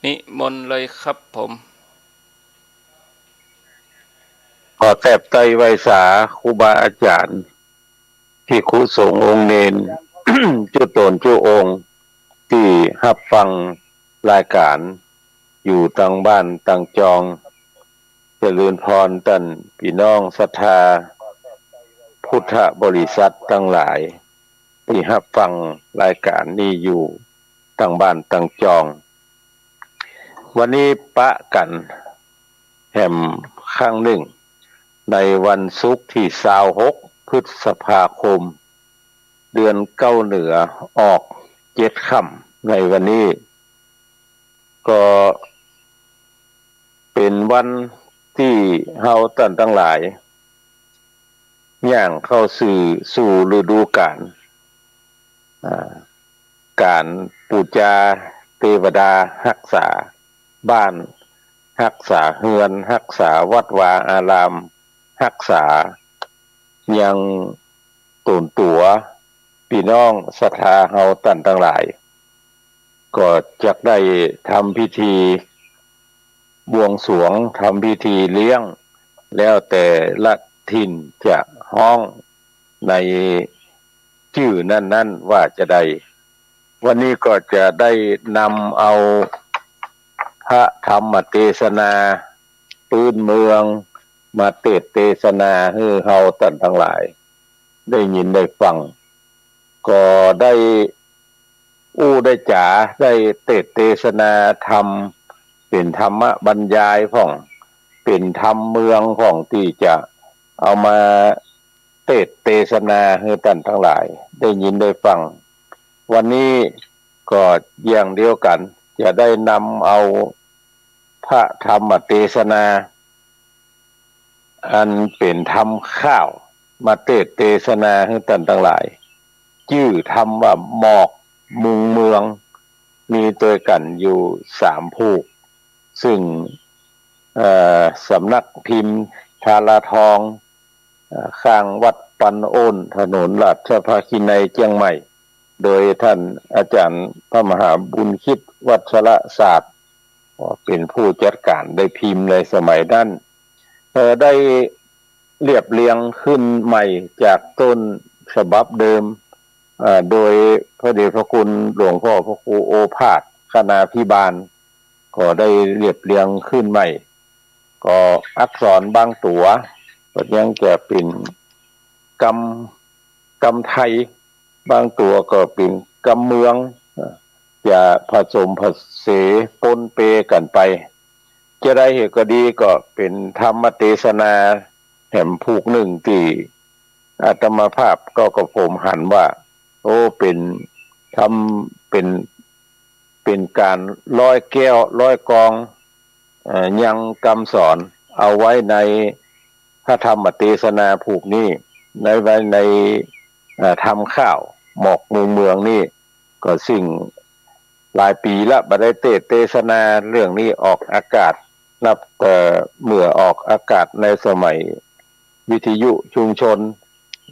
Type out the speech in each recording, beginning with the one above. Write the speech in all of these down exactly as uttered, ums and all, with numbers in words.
นิมนต์เลยครับผม ขอแตบใต้ไหว้สาครูบาอาจ๋ารย์ ภิกขุสงฆ์องค์เณร จุ๊ต๋นจุ๊องค์ ตี้ฮับฟังรายก๋านอยู่ตังบ้านตังจอง เจริญพรต้านปี้น้องศรัทธาพุทธบริษัทตังหลาย ตี้ฮับฟังรายก๋านนี้อยู่ตังบ้านตังจอง วันนี้ปะกั๋นแหมครั้งนึ่ง ในวันศุกร์ตี้ซาวหกพฤษภาคม เดือนเก๊าเหนือออกเจ็ดค่ำในวันนี้ ก็เป๋นวันตี้เฮาต้านตังหลาย ย่างเข้าสู่ สู่ฤดูก๋าน อ่า ก๋านปู๋จาเตวดาฮักษาบ้าน ฮักษาเฮือน ฮักษาวัดวาอาราม ฮักษายังต๋นตั๋วปี้น้องศรัทธาเฮาต้านตังหลาย ก็จักได้ทำพิธีบวงสรวง ทำพิธีเลี้ยง แล้วแต่ละถิ่นจะฮ้องในจื้อนั้นๆ ว่าจาใด วันนี้ก็จะได้นำเอาพระธรรมเตสนาปื๊นเมืองมาเตสน์เตสนาหื้อเฮาต้านตังหลายได้ยินได้ฟัง ก็ได้อู้ได้จ๋า ได้เตสน์เตสนาธรรม เป๋นธรรมบรรยายพ่อง เป๋นธรรมเมืองพ่อง ตี้จะเอามาเตสน์เตสนาหื้อต้านตังหลายได้ยินได้ฟัง วันนี้ก็อย่างเดียวกั๋น จะได้นำเอาพระธรรมเตสนา อันเป๋นธรรมข้าวมาเตสน์เตสนาหื้อต้านตังหลาย จื้อธรรมว่าหมอกมุงเมือง มีตวยกั๋นอยู่สามผูก ซึ่ง เอ่อ สำนักพิมพ์ทาราทอง เอ่อ ข้างวัดปันโอน ถนนราชพฤกษ์ในเจียงใหม่ โดยต้านอาจ๋ารย์พระมหาบุญคิดวัชรศาสตร์ ก็เป๋นผู้จัดก๋านได้พิมพ์ในสมัยนั้น เอ่อ ได้เรียบเรียงขึ้นใหม่จากต้นฉบับเดิม เอ่อ โดยพระเดชพระคุณหลวงพ่อพระครูโอภาส คณาภิบาล ก็ได้เรียบเรียงขึ้นใหม่ ก็อักษรบางตั๋ว ก็ยังจะเป๋นกำ กำไทย บางตั๋วก็เป๋นกำเมือง จะผสมผสานปนเปกั๋นไป จาใดเหตุก็ดี ก็เป๋นธรรมเตสนาแหมผูกนึ่งตี้อาตมาภาพก็กระผมหันว่า โอ้ เป๋นธรรม เป๋น เป๋นก๋านร้อยแก้วร้อยกอง เอ่อ ยังกำสอนเอาไว้ในพระธรรมเตสนาผูกนี้ ในไว้ใน เอ่อ ธรรมข้าวหมอกมุงเมืองนี้ ก็ซึ่งหลายปี๋ละบ่ได้เตสน์เตสนาเรื่องนี้ออกอากาศ นับแต่เมื่อออกอากาศในสมัยวิทยุชุมชน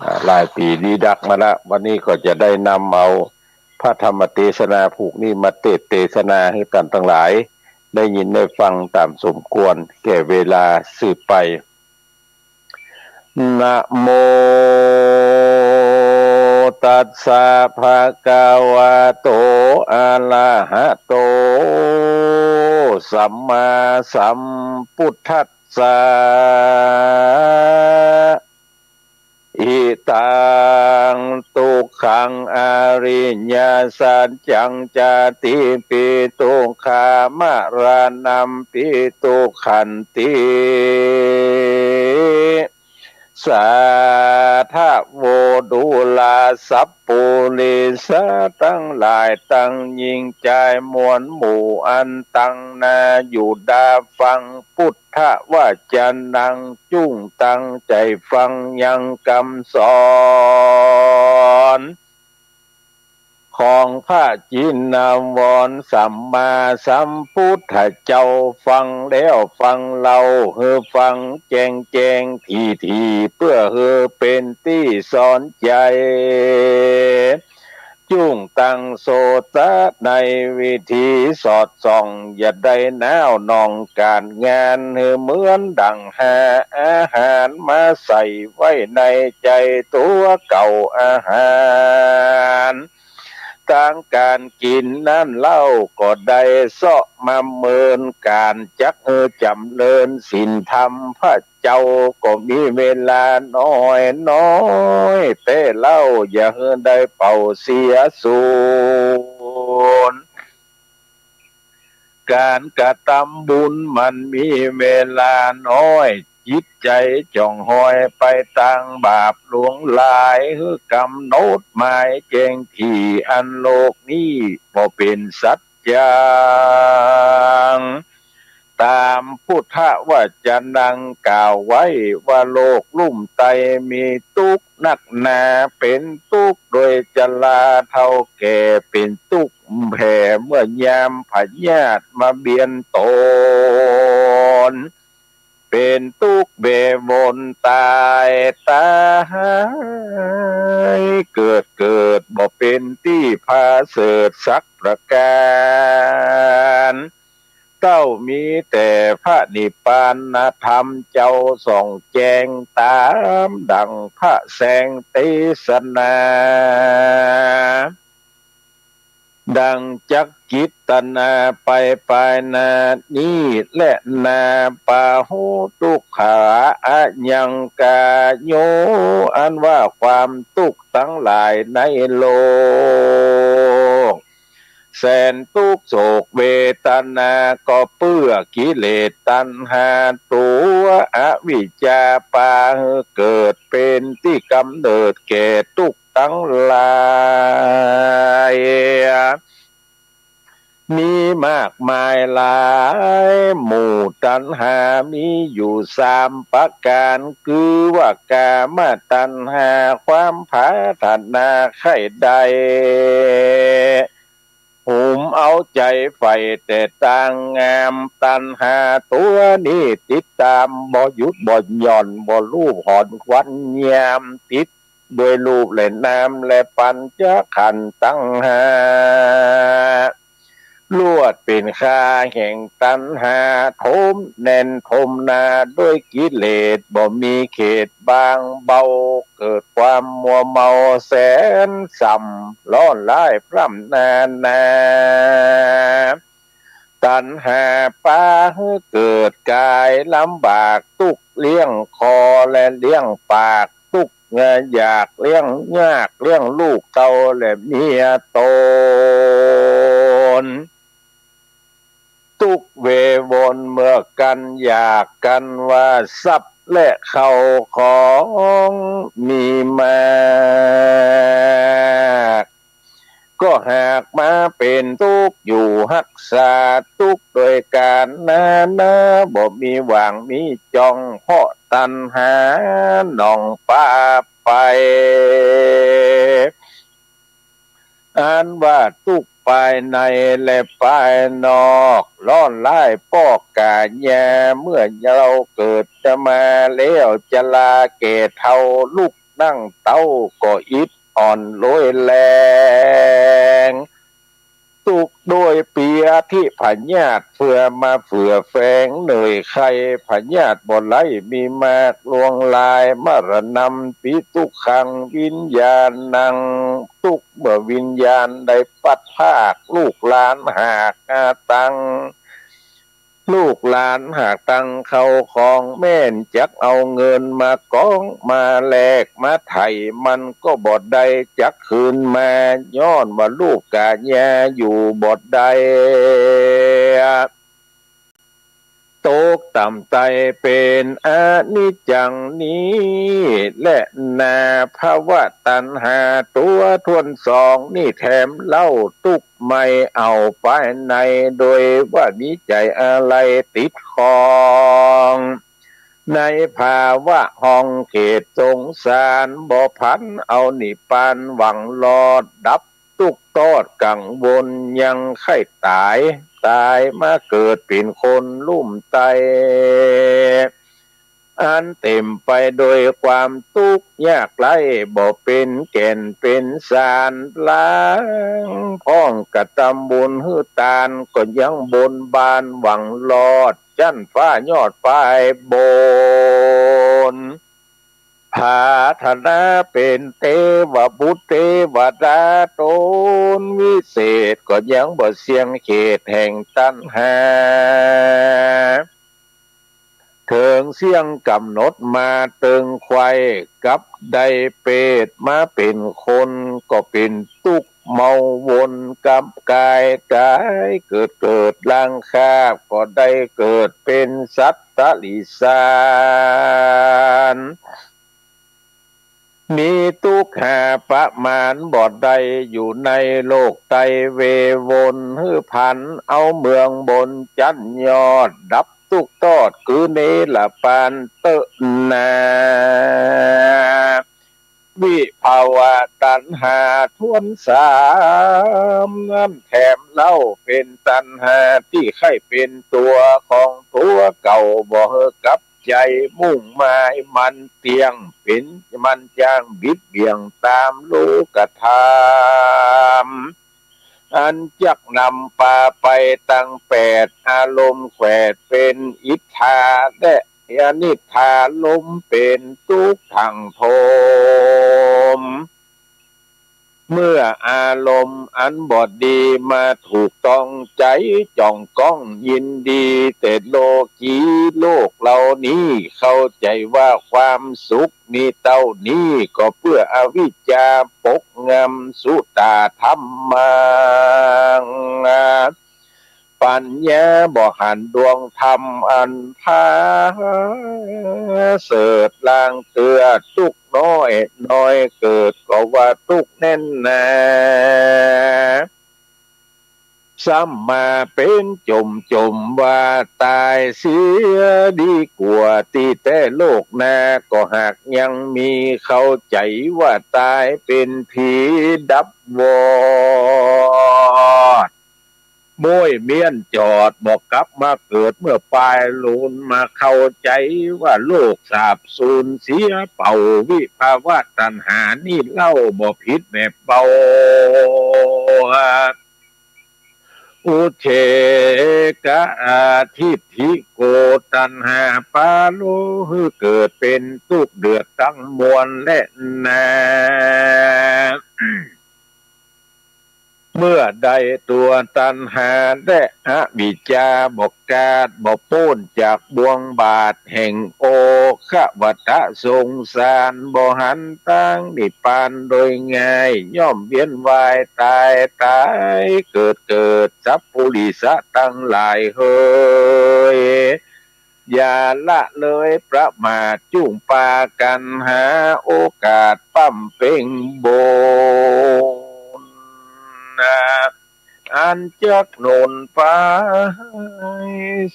อ่า หลายปี๋ดีดักมาละ วันนี้ก็จะได้นำเอาพระธรรมเตสนาผูกนี้มาเตสน์เตสนาหื้อต้านตังหลายได้ยินได้ฟังต๋ามสมควรแก่เวลาสืบไป นะโมตัสสะ ภะคะวะโต อะระหะโต สัมมาสัมพุทธัสสะ อิตัง ตุกขัง อริยสัจจัง จาติปิ ตุกขา มะระณัมปิ ตุกขันติ สาธะโว ดูราสัปปุริสะตังหลายตังยิ่งจายมวลหมู่อันตังหน้าอยู่ดาฟังพุทธวจนังจุ่งตังใจ๋ฟังยังกำสอน ของพระจินวรสัมมาสัมพุทธเจ้า ฟังแล้วฟังเล่าหื้อฟังแจ้งแจ้งถี่ถี่ เปื้อหื้อเป๋นตี้สอนใจ๋ จุ่งตั้งโสตะในวิธีสอดส่อง อย่าได้น้าวหน่องก๋านงาน หื้อเหมือนดั่งหาอาหารมาใส่ไว้ในใจ๋ตั๋วเก่า อาหารตางก๋านกิ๋นนั้นเล่า ก็ได้เซาะมาเมิน ก๋านจักหื้อจ๋ำเริญศีลธรรม พระเจ้าก็มีเวลาน้อยๆ แต๊เล่า อย่าหื้อได้เป่าเสียสูญ ก๋านกระตำบุญมันมีเวลาน้อย จิตใจ๋จ่องหอยไปตางบาปหลวงหลาย หื้อกำหนดหมายแจ้งถี่ อันโลกนี้บ่เป๋นสัจจัง ต๋ามพุทธวจนะดังกล่าวไว้ว่า โลกลุ่มไตมีตุ๊กข์นักหนา เป๋นตุ๊กข์โดยจราเฒ่าแก่ เป๋นตุ๊กข์แผ่เมื่อยามพยาธิมาเบียดตน เป๋นตุ๊กข์เววนต๋าย ต๋ายเกิด เกิดบ่เป๋นตี้ผาเสริฐสักประก๋าน เต้ามีแต่พระนิพพานธรรมเจ้าส่องแจ้ง ต๋ามดั่งพระแสงเตสนา ดั่งจักกิตนาไปปายหน้านี้แลนา ปาหุตุกขาอะยังกาโย อันว่าความตุ๊กข์ตังหลายในโลก แสนตุ๊กข์โศกเวทนา ก็เปื้อกิเลสตัณหาตั๋วอวิชชา ปาหื้อเกิดเป๋นตี้ก๋ำเนิดแก่ตุ๊กข์ตังหลายมีมากมายหลายหมู่ ตัณหามีอยู่สามประก๋าน คือว่ากามตัณหา ความผาถนาใค่ได้ หุมเอาใจ๋ใฝ่แต่ตางงาม ตัณหาตั๋วนี้ติดต๋ามบ่หยุดบ่หย่อน บ่ลูบหอนควันยาม ติดโดยรูปและนามและปัญจขันธ์ตังห้า ลวดเป๋นคาแห่งตัณหา ถมแน่นถมหนาโดยกิเลส บ่มีเขตบางเบา เกิดความมัวเมาแสนส่ำ ร้อนร้ายพร่ำนานา ตัณหาปาหื้อเกิดก๋ายลำบาก ตุ๊กข์เลี้ยงคอและเลี้ยงปาก ตุ๊กข์อยากเลี้ยงยาก เลี้ยงลูกเต้าและเมียต๋น ตุ๊กข์เววนเมื่อกั๋นอยากกั๋นว่าทรัพย์และเข้าของมีมาก ก็หากมาเป๋นตุ๊กข์อยู่ฮักษา ตุ๊กข์โดยก๋านนานา บ่มีหว่างมีจ่อง เพราะตัณหาหน่องปาไป อันว่าตุ๊กข์ภายในและภายนอก ร้อนร้ายปอกก๋ายา เมื่อเฮาเกิดจะมาแล้ว จราแก่เฒ่า ลุกนั่งเต๊าก็อิดอ่อนโรยแรง ตุ๊กข์โดยเปียธิพยาธิ เปื้อมาเปื้อแฝงเหนื่อยไข้ พยาธิบ่ไร้มีมากลวงหลาย มรณัมปิตุกขัง วิญญาณัง ตุ๊กข์เมื่อวิญญาณได้ปัดพราก ลูกหลานหากหาตัง ลูกหลานหากตังเข้าของแม่น จักเอาเงินมากองมาแลกมาไถ่ มันก็บ่ได้จักคืนมา ย้อนว่ารูปก๋ายาอยู่บ่ได้ ตกต่ำไต้เป๋นอนิจจังนี้แลนา ภวตัณหาตั๋วถ้วนสองนี้แถมเล่า ตุ๊กข์ใหม่เอาภายใน โดยว่ามีใจ๋อาลัยติดข้อง ในภาวะห้องเขตสงสาร บ่ผันเอานิพพานหวังรอด ดับตุ๊กข์ตอดกังวล ยังใค่ต๋าย ต๋ายมาเกิดเป๋นคนลุ่มไต้ อันเต๋มไปโดยความตุ๊กข์ยากไร้ บ่เป๋นแก่นเป๋นสาร ลางป้องกระตำบุญหื้อตาน ก็ยังบนบานหวังลอด จั้นฟ้ายอดปายบน ผาถนาเป๋นเตวบุตรเตวดาต๋นวิเศษ ก็ยังบ่เสี้ยงเขตแห่งตัณหา เถิงเสี้ยงก๋ำหนดมาเติงใค่ กับได้เปรตมาเป๋นคน ก็เป๋นตุ๊กข์เมาวนกับก๋าย ก๋ายเกิดเกิดลางคาบ ก็ได้เกิดเป๋นสัตว์ติริสาร มีตุ๊กข์หาประมาณบ่ได้ อยู่ในโลกไตรเววน หื้อผันเอาเมืองบนจั้นยอด ดับตุ๊กข์ตอดคือเนรปานเต๊อะนา วิภวตัณหาถ้วนสามนั้นแถมเล่า เป๋นตัณหาตี้ใค่เป๋นตั๋วของตั๋วเก่า บ่หื้อกับ ใจ๋มุ่งหมายมันเตี้ยง เป๋นมันจ้างบิดเบี่ยงต๋ามโลกธรรม อันจักนำปาไปตังแปดอารมณ์แขวดเป๋นอิฏฐาและอนิฏฐารมณ์เป๋นตุ๊กขังโทม เมื่ออารมณ์อันบ่ดีมาถูกต้องใจ๋ จ่องก้องยินดี แต่โลกีโลกเหล่านี้ เข้าใจ๋ว่าความสุขมีเต้านี้ ก็เปื้ออวิชชาปกงำ สุตาธัมมัง ปัญญาบ่หันดวงธรรมอันผาเสริฐ ลางเตื้อตุ๊กข์น้อยน้อยเกิด ก็ว่าตุ๊กข์แน่นหนา ซ้ำมาเป๋นจ่มจ่มว่าต๋ายเสียดีกว่า ตี้แต๊โลกหน้าก็หากยังมี เข้าใจ๋ว่าต๋ายเป๋นผีดับวอด ม้วยเมี้ยนจอด บ่กลับมาเกิดเมื่อปายลูน มาเข้าใจ๋ว่าโลกสาบสูญเสียเป่า วิภวตัณหานี้เล่าบ่ผิดแบบเบา อุเฉกะอาทิฏฐิโก ตัณหาปาโลหื้อเกิดเป๋นตุ๊กข์เดือดตังมวลแลนา เมื่อใดตั๋วตัณหาและอวิชชาบ่ขาดบ่ป๊นจากบ่วงบาตรแห่งโอฆะวัฏสงสาร บ่หันตางนิพพานโดยง่าย ย่อมเวียนว่ายต๋าย ต๋ายเกิดเกิด สัปปุริสะตังหลายเหย อย่าละเลยประมาท จุ่งปากั๋นหาโอกาสบำเพ็งบุญนา อันจักหนุนไป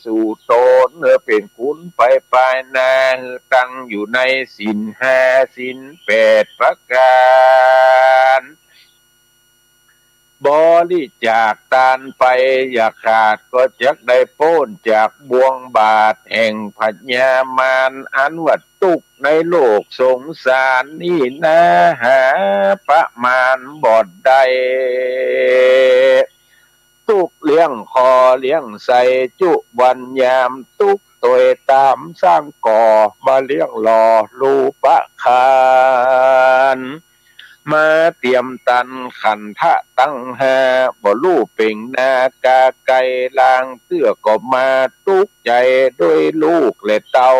สู่ต๋น หื้อเป๋นคุณไปปายหน้า หื้อตั้งอยู่ในศีลห้า ศีลแปดประก๋าน บริจาคตานไปอย่าขาด ก็จักได้ป๊นจากบ่วงบาตรแห่งพญามาร อันว่าตุ๊กข์ในโลกสงสารนี้นา หาประมาณบ่ได้ ตุ๊กข์เลี้ยงคอเลี้ยงไส้จุวันยาม ตุ๊กข์ตวยต๋ามสร้างก่อ มาเลี้ยงหล่อรูปขันธ์ มาเตียมตันขันธะตังห้า บ่ฮู้เป่งหน้ากาไก๋ ลางเตื้อก็มาตุ๊กข์ใจ๋โดยลูกและเต้า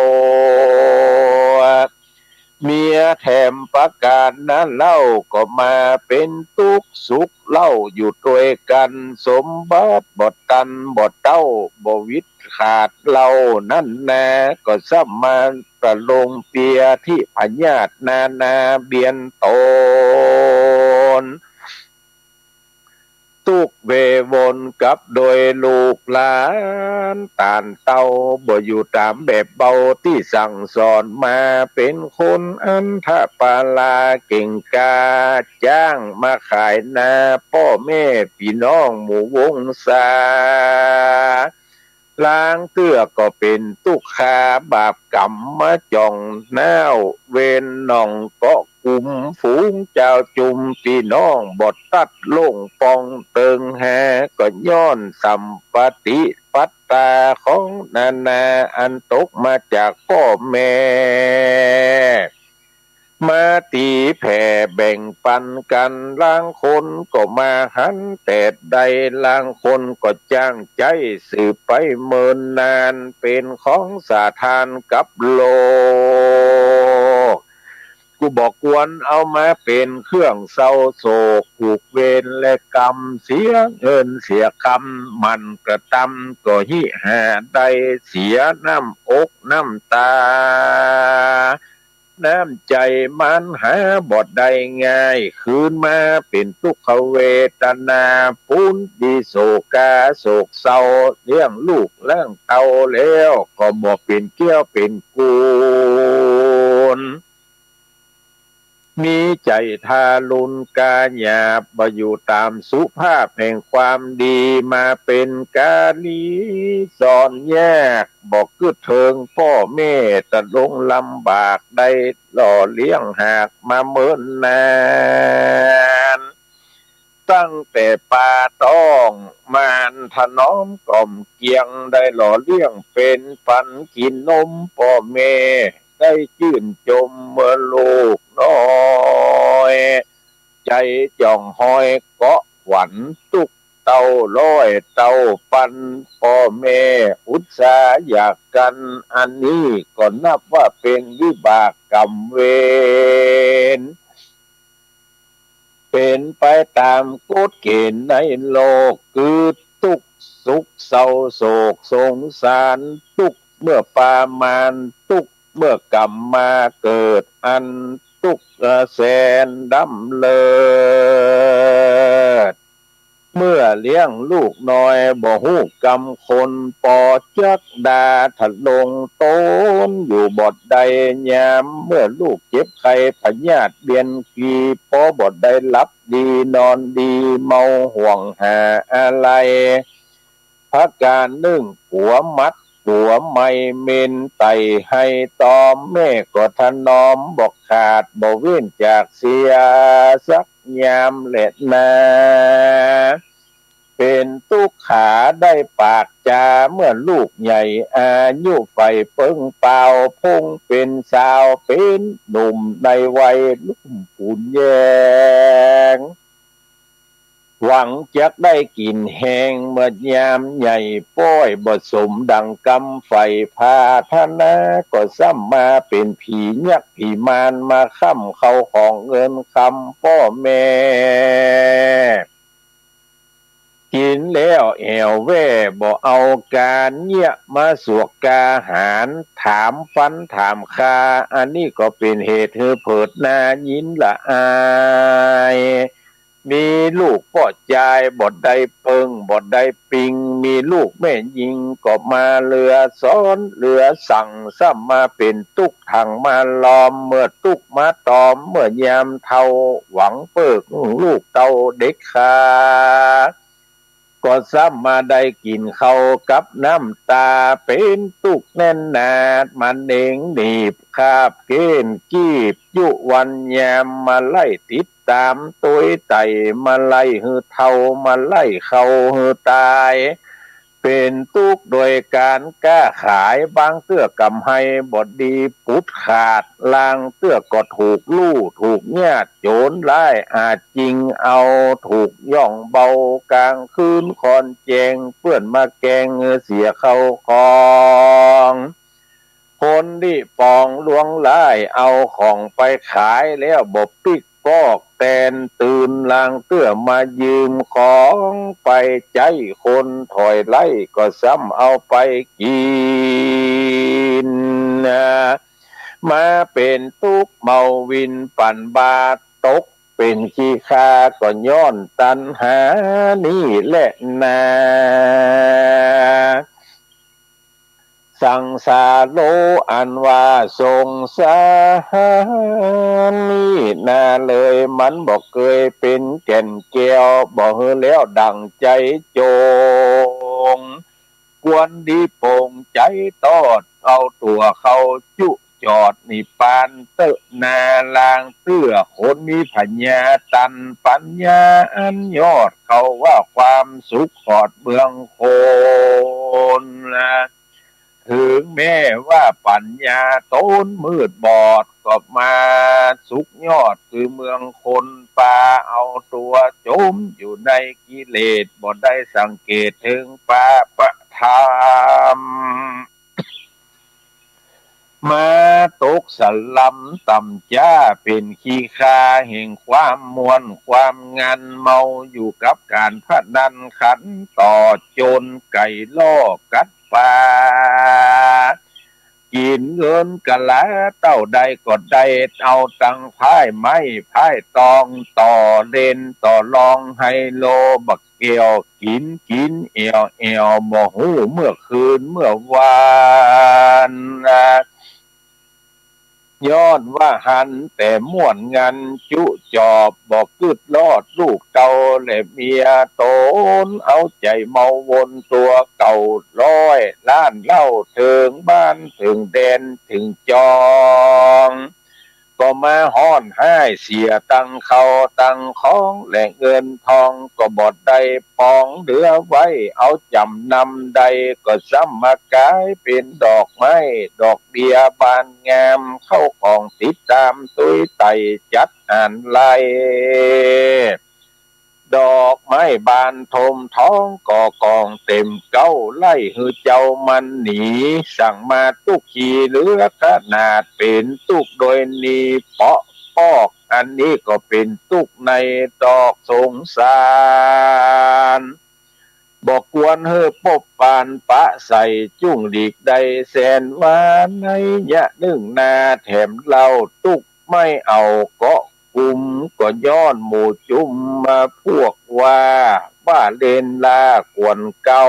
เมียแถมประก๋านนั้นเล่า ก็มาเป๋นตุ๊กข์สุขเล่าอยู่ตวยกั๋น สมบัติบ่ตันบ่เต้า บ่วิดขาดเล่านั้นนา ก็ซ้ำมาประลงเปียธิพยาธินานาเบียนต๋น ตุ๊กข์เววนกับโดยลูกหลาน ตานเต้าบ่อยู่ต๋ามแบบเบา ตี้สั่งสอนมาเป๋นคนอันธปาลาเก่งกล้า จ้างมาขายนาป้อแม่ปี้น้องหมู่วงศา ลางเตื้อก็เป๋นตุ๊กข์คาบาปก๋รรมมาจ้องน้าว เวรหนองเกาะกุมฝูงจาวจุม ปี้น้องบ่ตัดลงปองเติงหา ก็ย้อนสัมปติปัตตาของนานา อันตกมาจากป้อแม่ มาตี๋แผ่แบ่งปันกั๋น ลางคนก็มาหันแต๊ใด ลางคนก็จ้างใจ๊สืบไปเมินนาน เป๋นของสาธารกับโลก กูบ่ควรเอามาเป๋นเครื่องเศร้าโศก ผูกเวรและกรรม เสียเงินเสียคำ หมั่นกระตำ ก็ฮิหาได้เสียน้ำอกน้ำตา น้ำใจ๋มันหาบ่ได้ง่าย คืนมาเป๋นตุ๊กขเวทนา ปูนดีโศกาโศกเศร้า เลี้ยงลูกเลี้ยงเต้าแล้ว ก็บ่เป๋นแก้วเป๋นกูน มีใจ๋ทารุณกาหยาบ บ่อยู่ต๋ามสุภาพแห่งความดี มาเป๋นกาลีสอนยาก บ่กึ๊ดเถิงป้อแม่ ตะลงลำบากได้ หล่อเลี้ยงหากมาเมินนาน ตั้งแต่ปาต๊อง หมั่นถนอมก๋อมเกียง ได้หล่อเลี้ยงเป๋นปันกิ๋นนมป้อแม่ ได้จื้นจมเมื่อลูกน้อย ใจ๋จ่องฮอยเกาะขวัญ ตุ๊กเต้าร้อยเต้าปันป้อแม่ อุตสาหะกั๋น อันนี้ก็นับว่าเป๋นวิบากกรรมเวร เป๋นไปต๋ามกฎเก๋ณฑ์ในโลก คือตุ๊กข์สุขเศร้าโศกสงสาร ตุ๊กข์เมื่อปามาณ ตุ๊กข์เมื่อกลับมาเกิด อันตุ๊กข์แสนด้ำเลิศ เมื่อเลี้ยงลูกน้อยบ่ฮู้กำคน ปอจักดาทะลงตนอยู่บ่ได้ ยามเมื่อลูกเจ็บไข้พยาธิเวียนขี้ ปอบ่ได้หลับดีนอนดี เมาห่วงหาอาลัย ผะก๋านนึ่งกั๋วหมัดกั๋วไหม้ เหม็นไต้ไห้ตอม แม่ก็ถนอมบ่ขาด บ่เว้นจากเสียสักยามแลนา เป๋นตุ๊กขาได้ปากจา เมื่อลูกใหญ่อายุใฝ่เปิ้งเปล่า พ่งเป๋นสาวเป๋นหนุ่มในวัยลุ่มปูนแยง หวังจักได้กิ๋นแฮง เมื่อยามใหญ่ป้อยบ่สมดังกำใฝ่ผาถนา ก็ซ้ำมาเป๋นผียักษ์ผีมาร มาค้ำเข้าของเงินคำป้อแม่ กิ๋นแล้วแอ่วแว่บ่เอาก๋าน เยียะมาสวกกาหาร ถามฟันถามคา อันนี้ก็เป๋นเหตุหื้อเผิดหน้ายินละอาย มีลูกป้อจายบ่ได้เปิ้งบ่ได้ปิง มีลูกแม่ญิงก็มาเหลือสอนเหลือสั่ง ซ้ำมาเป๋นตุ๊กข์ถังมาลอม เมื่อตุ๊กข์มาตอม เมื่อยามเฒ่า หวังเปิ้งลูกเต้าเด็กขา ก็ซ้ำมาได้กิ๋นข้าวกับน้ำตา เป๋นตุ๊กข์แน่นหนา มะเร็งหนีบคาบ เกณฑ์กีบยุวันยาม มาไล่ติดต๋ามตวยไต่ มาไล่หื้อเฒ่า มาไล่เข้าหื้อต๋าย เป๋นตุ๊กข์โดยก๋านก๊าขาย บางเตื้อกำไรบ่ดีปุดขาด ลางเตื้อก็ถูกลู่ถูกญาติ โจรร้ายอาจจิงเอา ถูกย่องเบากลางคืนค่อนแจ้ง เปื้อนมาแกล้งหื้อเสียข้าวของ คนลี้ปองลวงร้าย เอาของไปขายแล้วบ่ปิ๊กปอกแตนตื่น ลางเตื้อมายืมของไปใจ๊คน ถ้อยไร้ก็ซ้ำเอาไปกิ๋น มาเป๋นตุ๊กข์เมาวินปั่นบาตก เป๋นขี้ข้าก็ย้อนตัณหานี่แหละนา สังสาโรอันว่าสงสารนี้นาเลย มันบ่เกยเป๋นแก่นแก้ว บ่หื้อแล้วดั่งใจ๋จง ควรดีโป่งใจ๋ตอด เอาตั๋วเข้าจุจอดนิพพานเต๊อะนา ลางเตื้อคนมีผญาตันปั๋ญญาอันยอด เขาว่าความสุขฮอดเมืองคน เถิงแม้ว่าปั๋ญญาต๋นมืดบอด ก็มาสุขยอดคือเมืองคน ปาเอาตั๋วจ๋มอยู่ในกิเลส บ่ได้สังเกตเถิงปาปะธรรม มาตกสะลำต่ำจ๊า เป๋นขี้ค่าแห่งความม่วนความงัน เมาอยู่กับก๋านพนันขันต่อ จ๋นไก่ล่อกัดป๋า กิ๋นเงินกะลาเต้าใดก็ได้ เอาตังค์พ่ายไม้พ่ายตอง ต่อเล่นต่อลองไฮโล บักแก้วกิ๋นกิ๋นแอ่วแอ่ว บ่ฮู้เมื่อคืนเมื่อวาน ย้อนว่าหันแต่ม่วนงันจุจอบ บ่กึ๊ดลอดลูกเต้าและเมียต๋น เอาใจ๋เมาวนตั๋วเก่า ร้อยล้านเหล้าเถิงบ้านเถิงแดนเถิงจอง ก็มาฮ้อนฮ้ายเสียตังค์เข้าตังค์ของ และเงินทองก็บ่ได้ปองเหลือไว้ เอาจ๋ำนำใดก็ซ้ำมากายเป๋นดอกไม้ดอกเบี้ยบานงาม เข้ากองติดต๋ามตุ๊ยไต่จัดหารไล่ ดอกไม้บานถมท้องก็กองเต๋มเก๊า ไล่หื้อเจ้ามันหนี สั่งมาตุ๊กข์ขี้เหลือขนาด เป๋นตุ๊กข์โดยหนี้เปาะปอก อันนี้ก็เป๋นตุ๊กข์ในดอกสงสาร บ่ควรหื้อปบปานปะใส่ จุ่งหลีกได้แสนว่า ในยะนึ่งนาแถมเล่า ตุ๊กข์ไม่เอาเกาะกุม ก็ย้อนหมู่จุมมาพวกว่า ว่าเล่นลากวนเก่า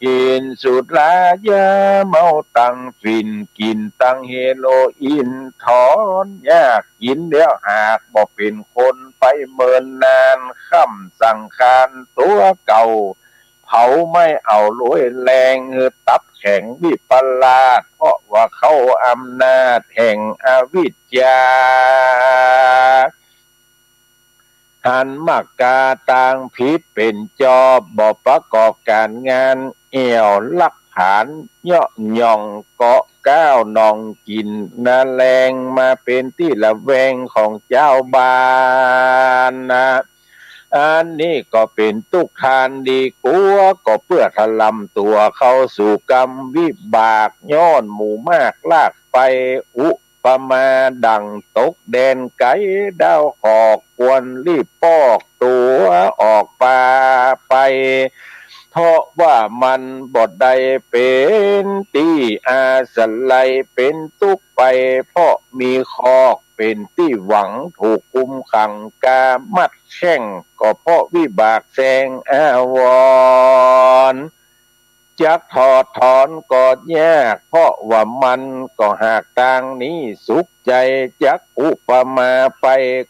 กิ๋นสุรายาเมาตังฝิ่น กิ๋นตังเฮโรอีน ถอนยากกิ๋นแล้วหาก บ่เป๋นคนไปเมินนาน ค่ำสังขารตั๋วเก่า เผาไหม้เอาโรยแรง หื้อตับแข็งวิปลาส เพราะว่าเข้าอำนาจแห่งอวิชชา หันมากาตางผิดเป๋นจอบ บ่ประกอบก๋านงาน แอ่วลักผานเยาะหย่อง เกาะก้าวหนองกิ๋นนาแลง มาเป๋นตี้ระแวงของจาวบ้านนะ อันนี้ก็เป๋นตุ๊กข์ทานดีกลัว ก็เปื้อถล่ำตั๋วเข้าสู่กรรมวิบาก ย้อนหมู่มากลากไป อุปมาดั่งตกแดนไก๋ ดาวขอกควรรีบปอกตั๋วออกป่าไป เพราะว่ามันบ่ได้เป๋นตี้อาศัย เป๋นตุ๊กข์ไปเพราะมีคอก เป๋นตี้หวังถูกกุมขัง กามัดแข้ง ก็เพราะวิบากแสงอาวรณ์ จักถอดถอนก็ยาก เพราะว่ามันก็หากตางนี้สุขใจ๋ จักอุปมาไป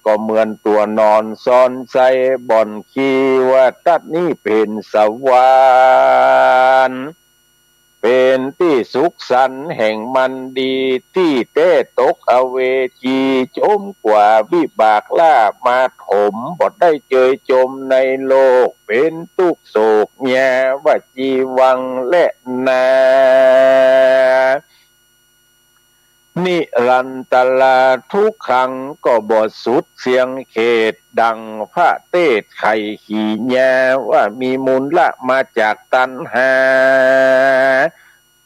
ก็เหมือนตั๋วนอนซอนใส่ บ่อนขี้ว่าตัดนี้เป๋นสวรรค์ เป๋นตี้สุขสันต์แห่งมันดี ตี้แต๊ตกอเวจี จมกว่าวิบากหล้ามาถม บ่ได้เจยจมในโลก เป๋นตุ๊กข์โศกยาวจีวังแลนา นิรันตราทุกขัง ก็บ่สุดเสียงเขต ดั่งพระเตสน์ไขขี่ยา ว่ามีมูลละมาจากตัณหา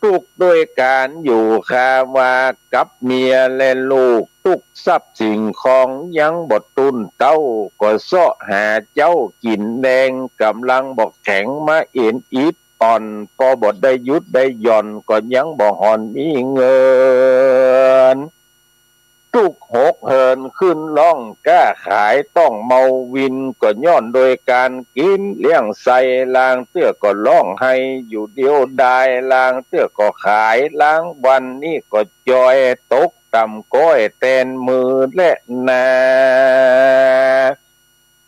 ตุ๊กข์ด้วยก๋านอยู่คาวากับเมียและลูก ตุ๊กข์ทรัพย์สิ่งของยังบ่ตุ้นเต๊า ก็เซาะหาเจ๊ากิ๋นแดง ก๋ำลังบ่แข็งมาเอ็นอิดอ่อน ปอบ่ได้หยุดได้หย่อน ก็ยังบ่หอนมีเงิน ตุ๊กข์หกเหินขึ้นล่องก้าขาย ต้องเมาวิน ก็ย้อนโดยก๋านกิ๋นเลี้ยงใส่ ลางเตื้อก็ฮ้องไห้อยู่เดียวดาย ลางเตื้อก็ขาย ลางวันนี้ก็จอย ตกต่ำก้อยแตนมือแลนา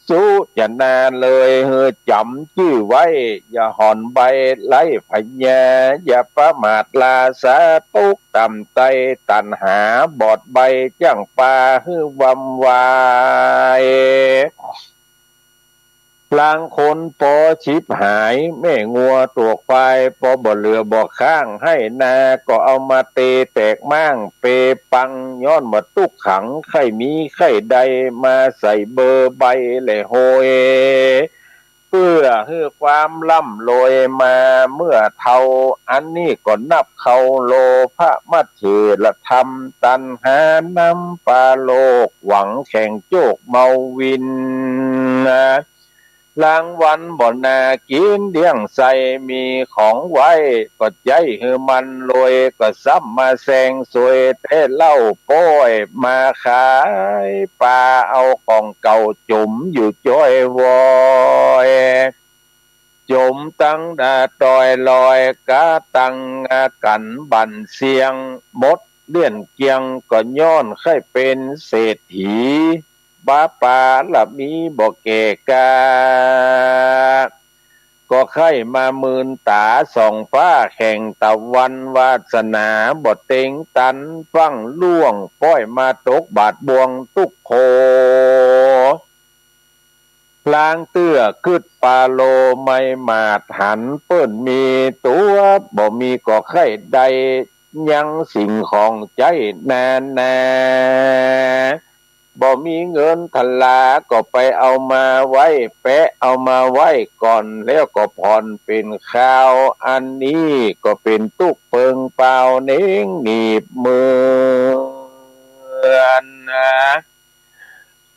สุจนาเลย หื้อจ๋ำจื้อไว้ อย่าหวั่นไหวไร้ผญา อย่าประมาทลาสา ตกต่ำใต้ตัณหา บอดใบ้จ้างปาหื้อวำวาย ลางคนปอฉิบหาย แม่งัวตั๋วควาย ปอบ่เหลือบ่ข้าง ไฮ่นาก็เอามาเตแตกม้าง เปปัง ย้อนว่าตุ๊กขัง ใค่มีใค่ได้ มาใส่เบอร์ใบและโฮย เปื้อหื้อความร่ำรวยมาเมื่อเฒ่า อันนี้ก็นับเข้าโลภะมัจเฉรธรรม ตัณหานำปาโลก หวังแข่งโจกเมาวิน รางวัลบ่นากิ๋นเลี้ยงใส่ มีของไว้ก็ใจ๊หื้อมันรวย ก็ซ้ำมาแซงซวย แต่เหล้าป้อยมาขายปา เอาของเก่าจ๋มอยู่จ้อยวอย จ๋มตังดาตอยลอย กาตังอากั๋นบั่นเสี้ยง หมดเลี้ยนเกลี้ยง ก็ย้อนใค่เป๋นเศรษฐี บาปาระมีบ่แก่กล้า ก็ใค่มามืนต๋าส่องฟ้าแข่งตะวัน วาสนาบ่เต็งตัน ฟั่งล่วงป้อยมาตกบาดบ่วงตุ๊กข์โข ลางเตื้อกึ๊ดปาโลไมหมาดหัน เปิ้นมีตั๋วบ่มีก็ใค่ได้ ยังสิ่งของใจ๊นานา บ่มีเงินทลาก็ไปเอามาไว้ แปะเอามาไว้ก่อน แล้วก็ผ่อนเป๋นคราว อันนี้ก็เป๋นตุ๊กข์เปิงเปล่า เน้งหนีบเมือน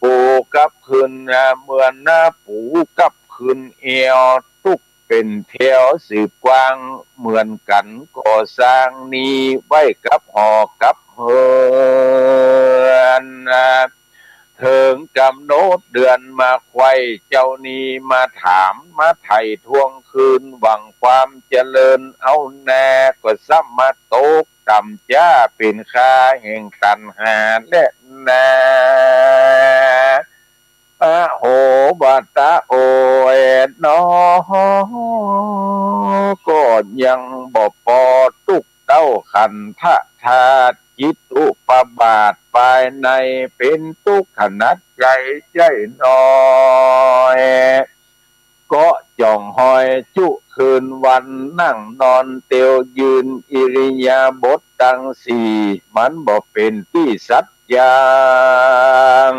ปูกับขึ้นเมือนปูกับขึ้นแอ่ว ตุ๊กข์เป๋นแถวสืบกว้าง เหมือนกั๋นก่อสร้างหนี้ ไว้กับหอกับเฮือน เถิงก๋ำหนดเดือนมาไขว่ เจ้าหนี้มาถามมาไถ่ทวงคืน หวังความเจริญเอานา ก็ซ้ำมาตกต่ำจ๊า เป๋นคาแห่งตัณหาแลนา อโห บาตะโอยหนอ ก็ยังบ่ปอตุ๊กข์เต้าขันธะธาตุ จิตอุปบาทปายใน เป๋นตุ๊กข์ขนาดใหญ่ใจ้น้อย ก็จ่องหอยจุคืนวัน นั่งนอนเตียวยืน อิริยาบถตังสี่ มันบ่เป๋นตี้สัจจัง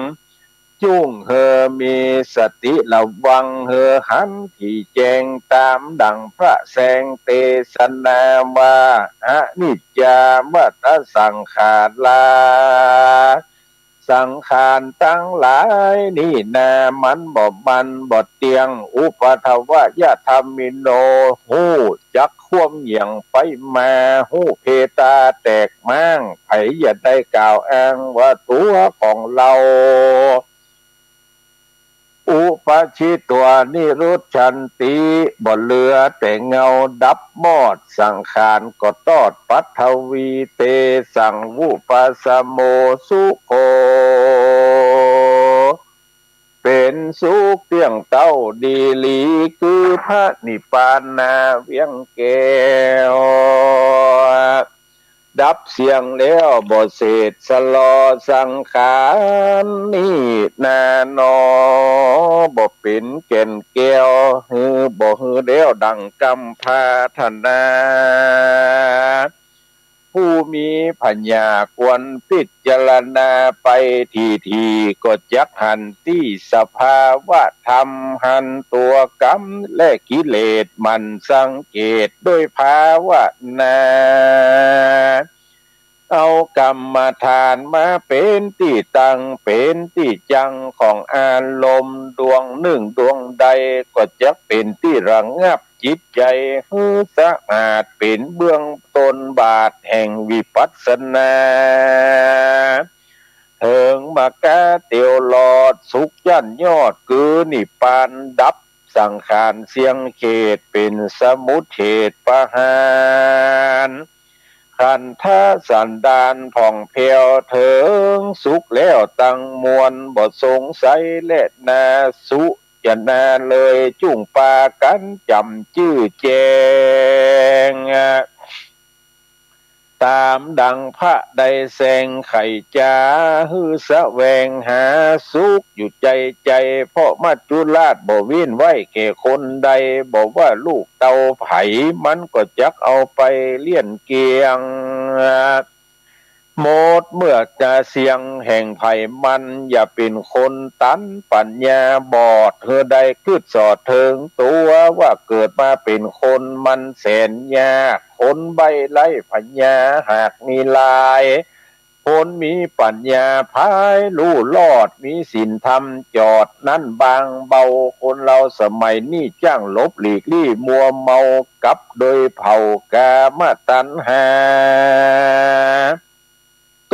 จุ่งหื้อมีสติระวัง หื้อหันถี่แจ้ง ต๋ามดั่งพระแสงเตสนาว่า อนิจจา วะตะสังขารา สังขารตังหลายนี่นา มันบ่มั่นบ่เตี้ยง อุปาทวะยะธรรมมิโน ฮู้จักความเหยียงไปมา ฮู้เพตาแตกม้าง ใผอย่าได้กล่าวอ้างว่าตั๋วของเฮา อุปาทิตวานิรุจฉันติ บ่เหลือแต่เงาดับมอด สังขารก็ตอด ปัทวีเตสัง วุปัสสโม สุโข เป๋นสุขเตี้ยงเต้าดีหลี คือพระนิพพานาเวียงแก้ว ดับเสี้ยงแล้วบ่เศษสลอ สังขารนี่นาหนอ บ่เป๋นแก่นแก้ว หื้อบ่หื้อแล้วดั่งกำปรารถนา ผู้มีปัญญาควรพิจารณาไปถี่ๆ ก็จักหันตี้สภาวะธรรม หันตั๋วก๋รรมและกิเลส หมั่นสังเกตโดยภาวนา เอากรรมฐานมาเป๋นตี้ตั้ง เป๋นตี้จั่งของอารมณ์ ดวงนึ่งดวงใด ก็จักเป๋นตี้ระงับจิตใจ๋ หื้อสะอาด เป๋นเบื้องต้นบาทแห่งวิปัสสนา เถิงมาก้าเตียวลอดสุขยั้นยอด คือนิพพานดับสังขารเสี้ยงเขต เป๋นสมุจเฉทประหาร ขันธสันดานผ่องแผ้วเถิงสุขแล้วตังมวล บ่สงสัยแลนา สุจนาเลยจุ่งปากั๋นจ๋ำจื้อแจ้ง ต๋ามดังพระได้แสงไขจ๋า หื้อแสวงหาสุขอยู่ใจ๋ใจ๋ เพราะมัจจุราชบ่เว้นไว้แก่คนใด บ่ว่าลูกเต้าใผ มันก็จักเอาไปเลี้ยงเกี้ยง หมดเมื่อจะเสี้ยงแห่งภัยมัน อย่าเป๋นคนตันปั๋ญญาบอด หื้อได้กึ๊ดสอดเถิงตั๋ว ว่าเกิดมาเป๋นคนมันแสนยาก คนใบ้ไร้ปั๋ญญาหากมีหลาย คนมีปั๋ญญาผายลู่รอด มีศีลธรรมจอดนั้นบางเบา คนเฮาสมัยนี้จ้างหลบหลีกลี้มัวเมา กับโดยเผ่ากามตัณหา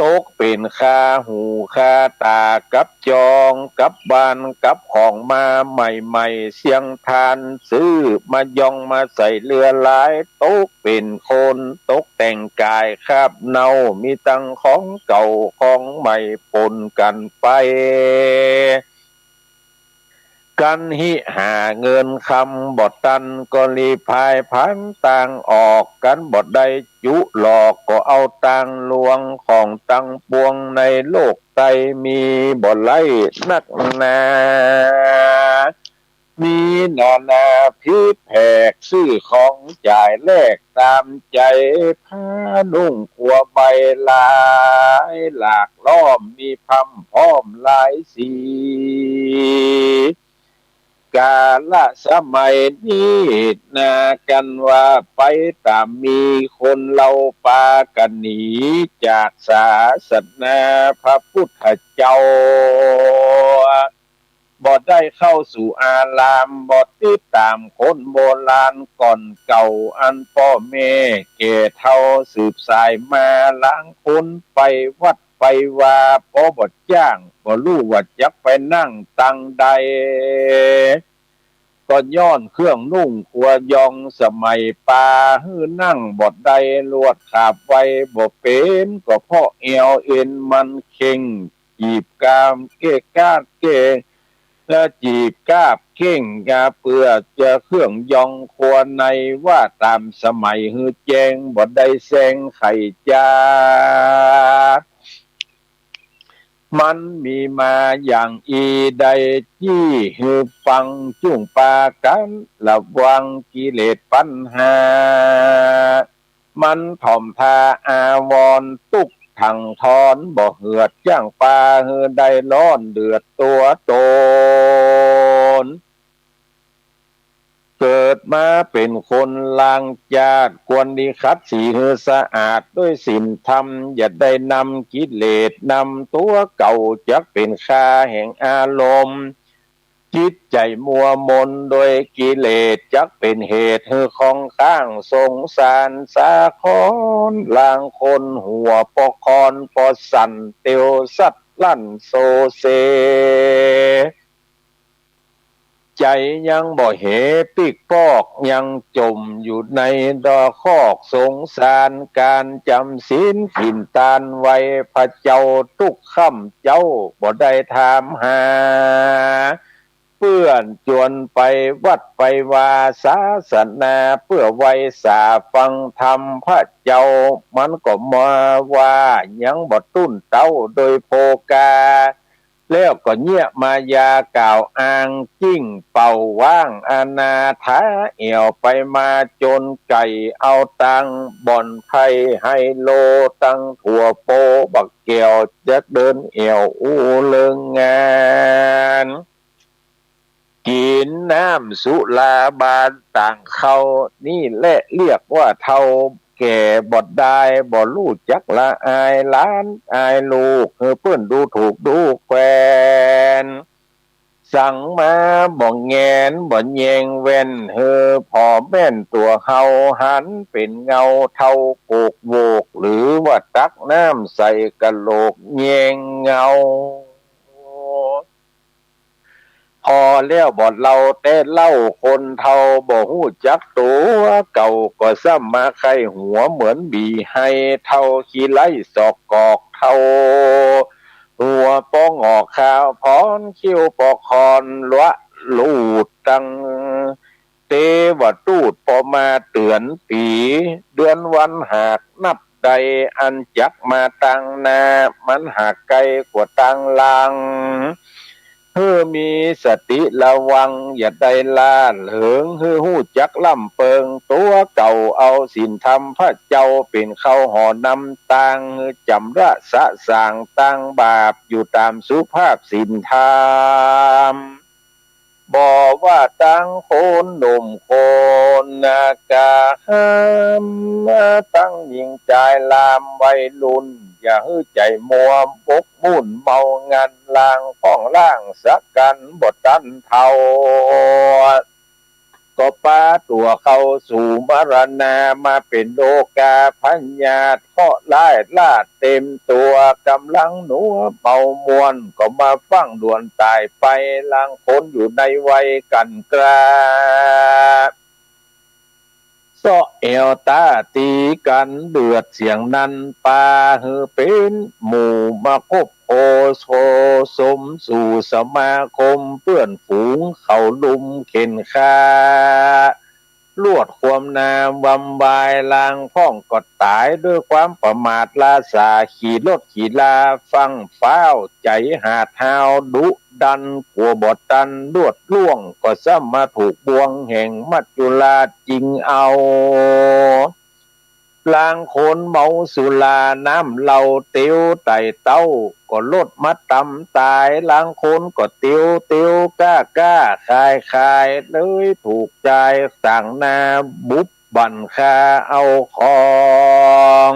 ตกเป๋นคาหูคาต๋า กับจองกับบ้านกับของมาใหม่ๆ เสี้ยงทานซื้อมายองมาใส่เลือหลาย ตกเป๋นคนตกแต่งก๋ายคราบเน่า มีตังของเก่าของใหม่ปนกั๋นไป กั๋นหิหาเงินคำบ่ตัน ก็หลีพายพลันตางออก กั๋นบ่ได้จุหลอก ก็เอาตางลวง ของตังปวงในโลกไตมีบ่ไร้นักหนา มีนานาผิดแผก ซื้อของจ่ายแลกต๋ามใจ๋ ผ้านุ่งครัวใบหลายหลากหลอม มีพร่ำพร้อมหลายสี กาละสมัยนี้นากั๋นว่าไปต๋ามมี คนเฮาปากั๋นหนีจากศาสนาพระพุทธเจ้า บ่ได้เข้าสู่อาราม บ่ติดต๋ามคนโบราณก่อนเก่า อันป้อแม่แก่เฒ่าสืบสายมา ลางคนไปวัดไปวา ปอบ่จ้าง บ่ฮู้ว่าจักไปนั่งตังใด ก็ย้อนเครื่องนุ่งครัวยอง สมัยปาหื้อนั่งบ่ได้ ลวดขาบไวบ่เป๋น ก็เพราะแอวเอ็นมันเข่ง จีบกามเก้กาดเก้ง และจีบกาบเก้งกา เปื้อจะเครื่องยองครัวใน ว่าต๋ามสมัยหื้อแจ้ง บ่ได้แสงไขจ๋า มันมีมาอย่างอี้ ได้จี้หื้อฟังจุ่งปากั๋น ระวังกิเลสปัญหา มันถ่อมทาอาวรณ์ ตุ๊กข์ถังทอน บ่เหือดจ้างปา หื้อได้ร้อนเดือดตั๋วต๋น เกิดมาเป๋นคนลางจาติ ควรดีขัดสีหื้อสะอาดด้วยศีลธรรม อย่าได้นำกิเลสนำตั๋วเก่า จักเป๋นคาแห่งอารมณ์ จิตใจ๋มัวหมนโดยกิเลส จักเป๋นเหตุหื้อข้องค้างสงสาร สาคอนลางคนหัวปอคอนปอสั่น เตียวสัดลั่นโซเซ ใจ๋ยังบ่เหปิ๊กปอก ยังจ่มอยู่ในดอคอกสงสาร ก๋านจ๋ำศีลกิ๋นตานไหว้พระเจ้า ตุ๊กค่ำเจ๊าบ่ได้ถามหา เปื้อนจวนไปวัดไปวาศาสนา เปื้อไหว้สาฟังธรรมพระเจ้า มันก็มาว่ายังบ่ตุ้นเต๊าโดยโภคา แล้วก็เยียะมายากล่าวอ้าง จิ้งเป่าว้างอนาถา แอ่วไปมาจนไก่ เอาตังบ่อนไพ่ไฮโล ตังถั่วโปบักแก้ว จักเดินแอ่วอู้เลิงงาน กิ๋นน้ำสุราบานต่างเข้า นี่แหละเรียกว่าเฒ่าแก่บ่ได้ บ่ฮู้จักละอายหลานอายลูก หื้อเปิ้นดูถูกดูแควน สังมาบ่แงนบ่แยงแว่น หื้อผ่อแม่นตั๋วเฮา หันเป๋นเงาเทาโกกโหวก หรือว่าตักน้ำใส่กะโหลกแยงเงา ห ผ่อแล้วบ่เลาแต่เล่า คนเฒ่าบ่ฮู้จักตั๋ว เก่าก็ซ้ำมาใค่หัว เหมือนหวีไฮเฒ่าขี้ไล่ศอกกอก เฒ่าหัวปองอกขาว พรคิ้วปอกคอนละลูดตัง เตวทูตปอมาเตื๋อนปี๋ เดือนวันหากนับได้ อันจักมาตางหน้า มันหากไกลกว่าตางหลัง หื้อมีสติระวัง อย่าได้ล้าเหิง หื้อฮู้จักล้ำเปิงตั๋วเก่า เอาศีลธรรมพระเจ้า เป๋นเคราหอนำตาง หื้อจ๋ำระสะสางตางบาป อยู่ต๋ามสุภาพศีลธรรม บ่ว่าตังคนหนุ่มคนนา ก๋าห้ามตังญิงจายลามวัยรุ่น อย่าหื้อใจ๋มัวหมกมุ่นเมางัน ลางพ่องล่างสักกั๋นบ่ตันเฒ่า ก็ปาตั๋วเข้าสู่มรณา มาเป๋นโรคาพยาธิ เคราะห์ร้ายลาดเต๋มตั๋ว ก่ำลังหนัวเมามวน ก็มาฟั่งด่วนต๋ายไป ลางคนอยู่ในวัยกั๋นกล้า เซาะแอ่วต๋าตี๋กั๋นเดือดเสียงนันปา หื้อเป๋นหมู่มาคบโคสมสู่สมาคม เปื้อนฝูงเขาลุมเข็นฆ่า ลวดความนาวำวาย ลางพ่องก็ต๋ายด้วยความประมาทล้าสา ขี่รถขี่ราฟั่งฟ้าว ใจ๋หาดฮาวดุดัน กั๋วบ่ตันลวดล่วง ก็ซ้ำมาถูกบ่วงแห่งมัจจุราชจิงเอา ลางคนเมาสุราน้ำเหล้าเตียวไต่เต้า ก็ลดมาตำต๋าย ลางคนก็เตียวเตียวก้าก้าขายขาย เลยถูกจายต่างหน้าบุบบั่นฆ่าเอาของ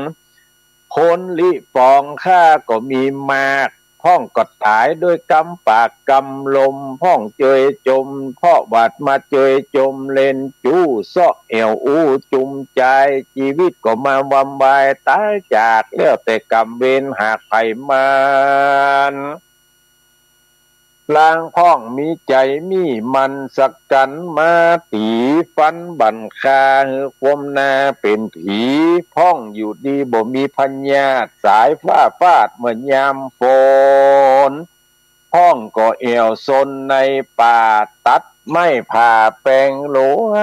คนลิปองฆ่าก็มีมาก พ่องก็ต๋ายด้วยกำปากกำลม พ่องเจยจม เพราะหวาดมาเจยจมเล่นจู้ เซาะแอ่วอู้จุมจาย จีวิตก็มาวำวายต๋ายจาก แล้วแต่กรรมเวรหากใผมัน ลางพ่องมีใจ๋มีมั่นสักกั๋น มาตี๋ฟันบั่นฆ่า หื้อความหน้าเป๋นผี พ่องอยู่ดีบ่มีพยาธิ สายฟ้าฟาดเมื่อยามฝน พ่องก็แอ่วซนในป่า ตัดไม้ผ่าแปงหลัว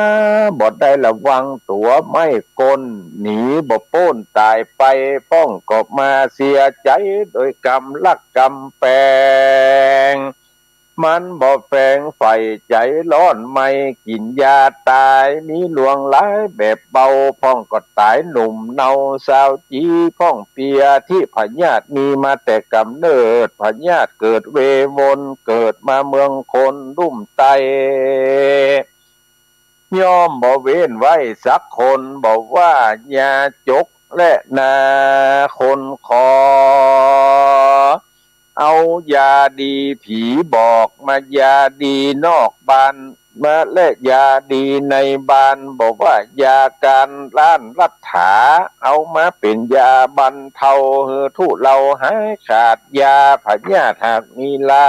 บ่ได้ระวังตั๋ว ไม้ก้นหนีบ่ป๊นต๋ายไป พ่องก็มาเสียใจ๋ โดยกรรมลักกรรมแปง มันบ่แฝงใฝ่ใจ๋ร้อน ไม่กิ๋นยาต๋าย มีหลวงหลายแบบเบา พ่องก็ต๋ายหนุ่มเนาสาวจี พ่องเปียที่พยาธิมีมาแต่กำเนิด พยาธิเกิดเววน เกิดมาเมืองคนลุ่มใต้ ย่อมบ่เว้นไว้สักคน บ่ว่ายาจกและนาคนขอ เอายาดีผีบอก มายาดีนอกบ้าน มาและยาดีในบ้าน บ่ว่ายาการล้านลัทธา เอามาเป๋นยาบรรเทา หื้อทุเลาหายขาด ยาพยาธิหากมีหลา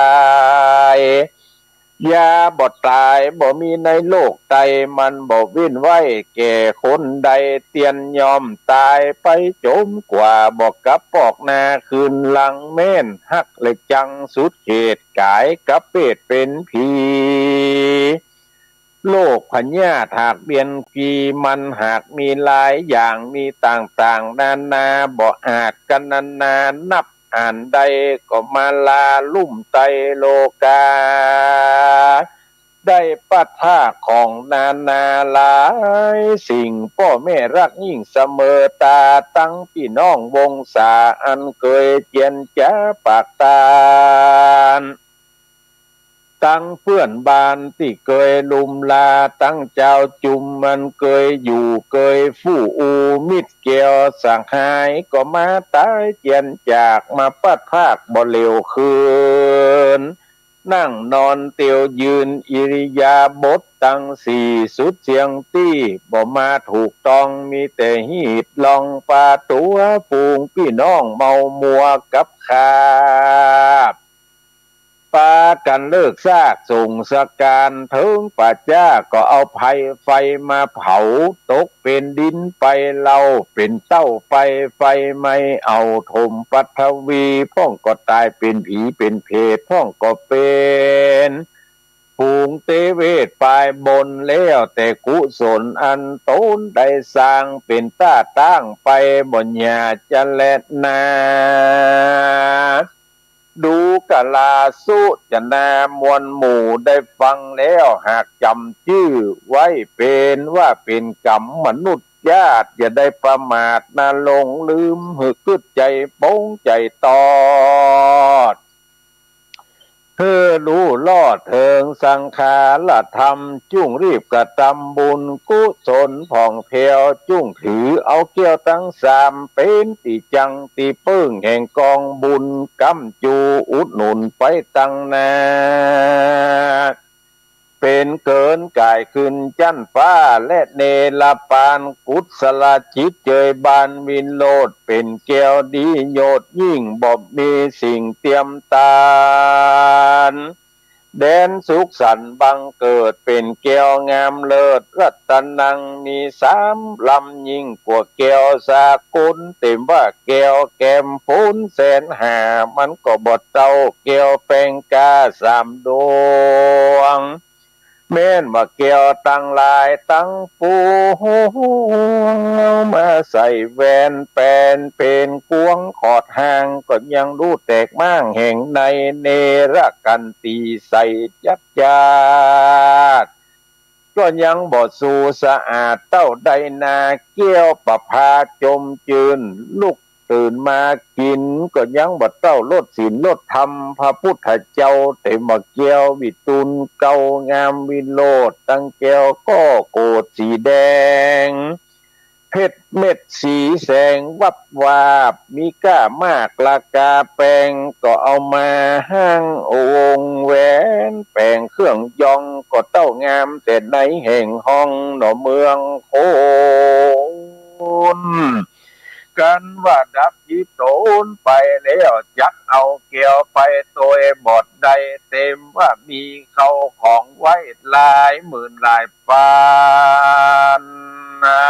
ย ยาบ่ต๋ายบ่มีในโลกใต้ มันบ่เว้นไว้แก่คนใด เตียนย่อมต๋ายไปจมกว่า บ่กลับปอกหน้าคืนหลัง แม้นฮักและจังสุดเขต ก๋ายกลับเปรตเป๋นผี โรคพยาธิหากเบียนกี มันหากมีหลายอย่าง มีต่างๆ นานา บ่อาจกรรณนานับอ่านได้ ก็มาลาลุ่มใต้โลกา ได้ปัดภาคของนานาหลายสิ่ง ป้อแม่ฮักยิ่งเสมอต๋า ตังปี้น้องวงศา อันเกยเจียรจ๋าปากตาน ตังเปื้อนบ้านตี้เกยลุ่มลา ตังจาวจุมอันเกยอยู่เกยฟู่ อู่มิตรแก้วสหาย ก็มาต๋ายเจียรจาก มาปัดภาคบ่เหลียวคืน นั่งนอนเตียวยืนอิริยาบถตังสี่ สุดเสี้ยงตี้บ่มาถูกต้อง มีแต่ฮีดลองปาตั๋ว ฝูงปี้น้องเมามัวกับข้า ปากั๋นเลิกซากสงสก๋าน เถิงป่าจ๊าก็เอาไฟ ไฟมาเผา ตกเป๋นดินไปเล่า เป๋นเต้าไป ไฟไหม้เอา ถมปัฐวี พ่องก็ต๋ายเป๋นผีเป๋นเปรต พ่องก็เป๋น ฝูงเตเวทปายบน แล้วแต่กุศลอันต๋นได้สร้าง เป๋นต้าตั้งไปบ่หย่าจะแลนา ดูกราสุจนามวลหมู่ได้ฟังแล้ว หากจ๋ำจื้อไว้เป๋นว่าเป๋นก๋รรมมนุษย์ญาติ อย่าได้ประมาทนาหลงลืม หื้อกึ๊ดใจ๋ปงใจ๋ตอด หื้อฮู้ลอดเถิงสังขารธรรม จุ่งรีบกระตำบุญกุศลผ่องแผ้ว จุ่งถือเอาแก้วตังสาม เป๋นตี้จั่งตี้เปิ้งแห่งก๋องบุญ ก๋ำจูอุดหนุนไปตังหน้า เป๋นเกินก๋ายขึ้นจั๊นฟ้า และเนรปาน กุศลจิตเจยบานวิโรจน์ เป๋นแก้วดียอดยิ่ง บ่มีสิ่งเตียมตาน แดนสุขสันต์บังเกิด เป๋นแก้วงามเลิศ รัตนังมีสามลำ ยิ่งกว่าแก้วสากล เต็มว่าแก้วแก้มฝนแสนหา มันก็บ่เต้าแก้วแปงกาสามดวง แม้นว่าแก้วตังหลายตังปวง เอามาใส่แหวนแป๋นเป๋นกวง ขอดห่างก็ยังฮู้แตกม้าง แห่งในเนรกันตีใส่จัดจาด ก็ยังบ่สูสะอาดเต้าใดนา แก้วประภาจมจื้น ลุกตื่นมากิ๋น ก็ยังบ่เต้ารสศีลรสธรรม พระพุทธเจ้า เต็มว่าแก้ววิตูลเกล้างามวิโรจน์ ตังแก้วก็โกศสีแดง เพชรเม็ดสีแสงวับวาบ มีก้ามากราคาแปง ก็เอามาห้างวงแหวน แป๋งเครื่องยองก็เต้างาม แต่ในแห่งห้องหนอเมืองคน กันว่าดับจิตต๋นไปแล้ว จักเอาแก้วไปตวยบ่ได้ เต็มว่ามีเข้าของไว้หลายหมื่นหลายปานนา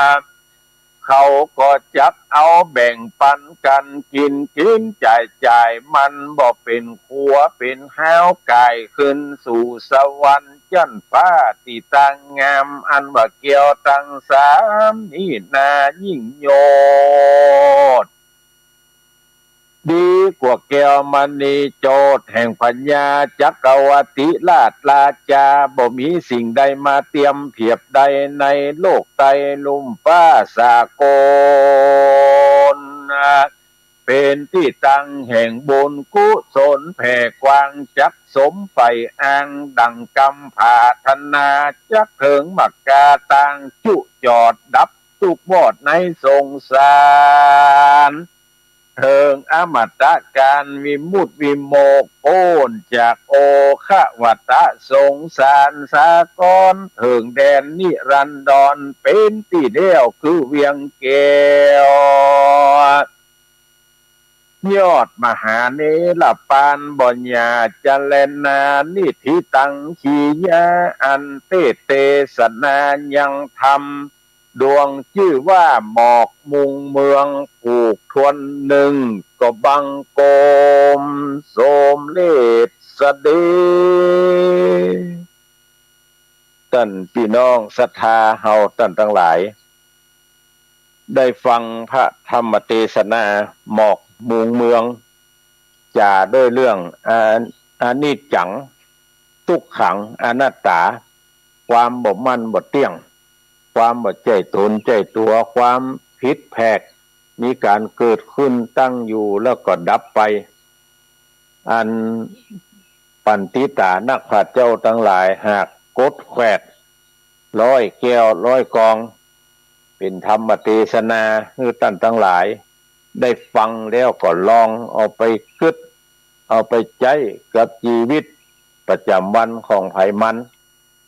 เขาก็จักเอาแบ่งปันกั๋นกิ๋น กิ๋นจ่ายจ่าย มันบ่เป๋นขัวเป๋นฮาว ก๋ายขึ้นสู่สวรรค์จั๊นฟ้าตี้ตั้งงาม อันว่าแก้วตังสามนี้นายิ่งยอด ดีกว่าแก้วมณีโจทย์ แห่งพญาจักรวรรดิราชราจา บ่มีสิ่งใดมาเตียมเปียบได้ในโลกไตรลุ่มฟ้าสากล เป๋นตี้ตั้งแห่งบุญกุศลแผ่กว้าง จักสมใฝ่อ้างดั่งกำปรารถนา จักเถิงมรรคาตางจุจอดดับ ตุ๊กข์วอดในสงสาร เถิงอมตะกาลวิมุตติวิโมกข์ ป๊นจากโอฆะวัฏฏะสงสารสากล เถิงแดนนิรันดร เป๋นตี้แล้วคือเวียงแก้ว ยอดมหาเนรปาน บ่หย่าจะแลนา นิธิตัง กิริยาอันเตสน์เตสนายังธรรม ดวงจื้อว่าหมอกมุงเมือง ผูกถ้วนนึ่งก็บังคมสมเร็จเสด็จ ต้านปี้น้องศรัทธาเฮาต้านตังหลาย ได้ฟังพระธรรมเตสนาหมอกมุงเมือง จ๋าด้วยเรื่อง อา- อนิจจัง ตุ๊กขัง อนัตตา ความบ่มั่นบ่เตี้ยง ความบ่ใจ้ต๋นใจ้ตั๋ว ความผิดแผก มีก๋านเกิดขึ้นตั้งอยู่แล้วก็ดับไป อันปัณฑิตานักปราชญ์เจ้าตังหลายหากกดแขวดร้อยแก้วร้อยกอง เป๋นธรรมเตสนาหื้อต้านตังหลายได้ฟังแล้วก็ลองเอาไปกึ๊ด เอาไปใจ๊กับจีวิตประจ๋ำวันของใผมัน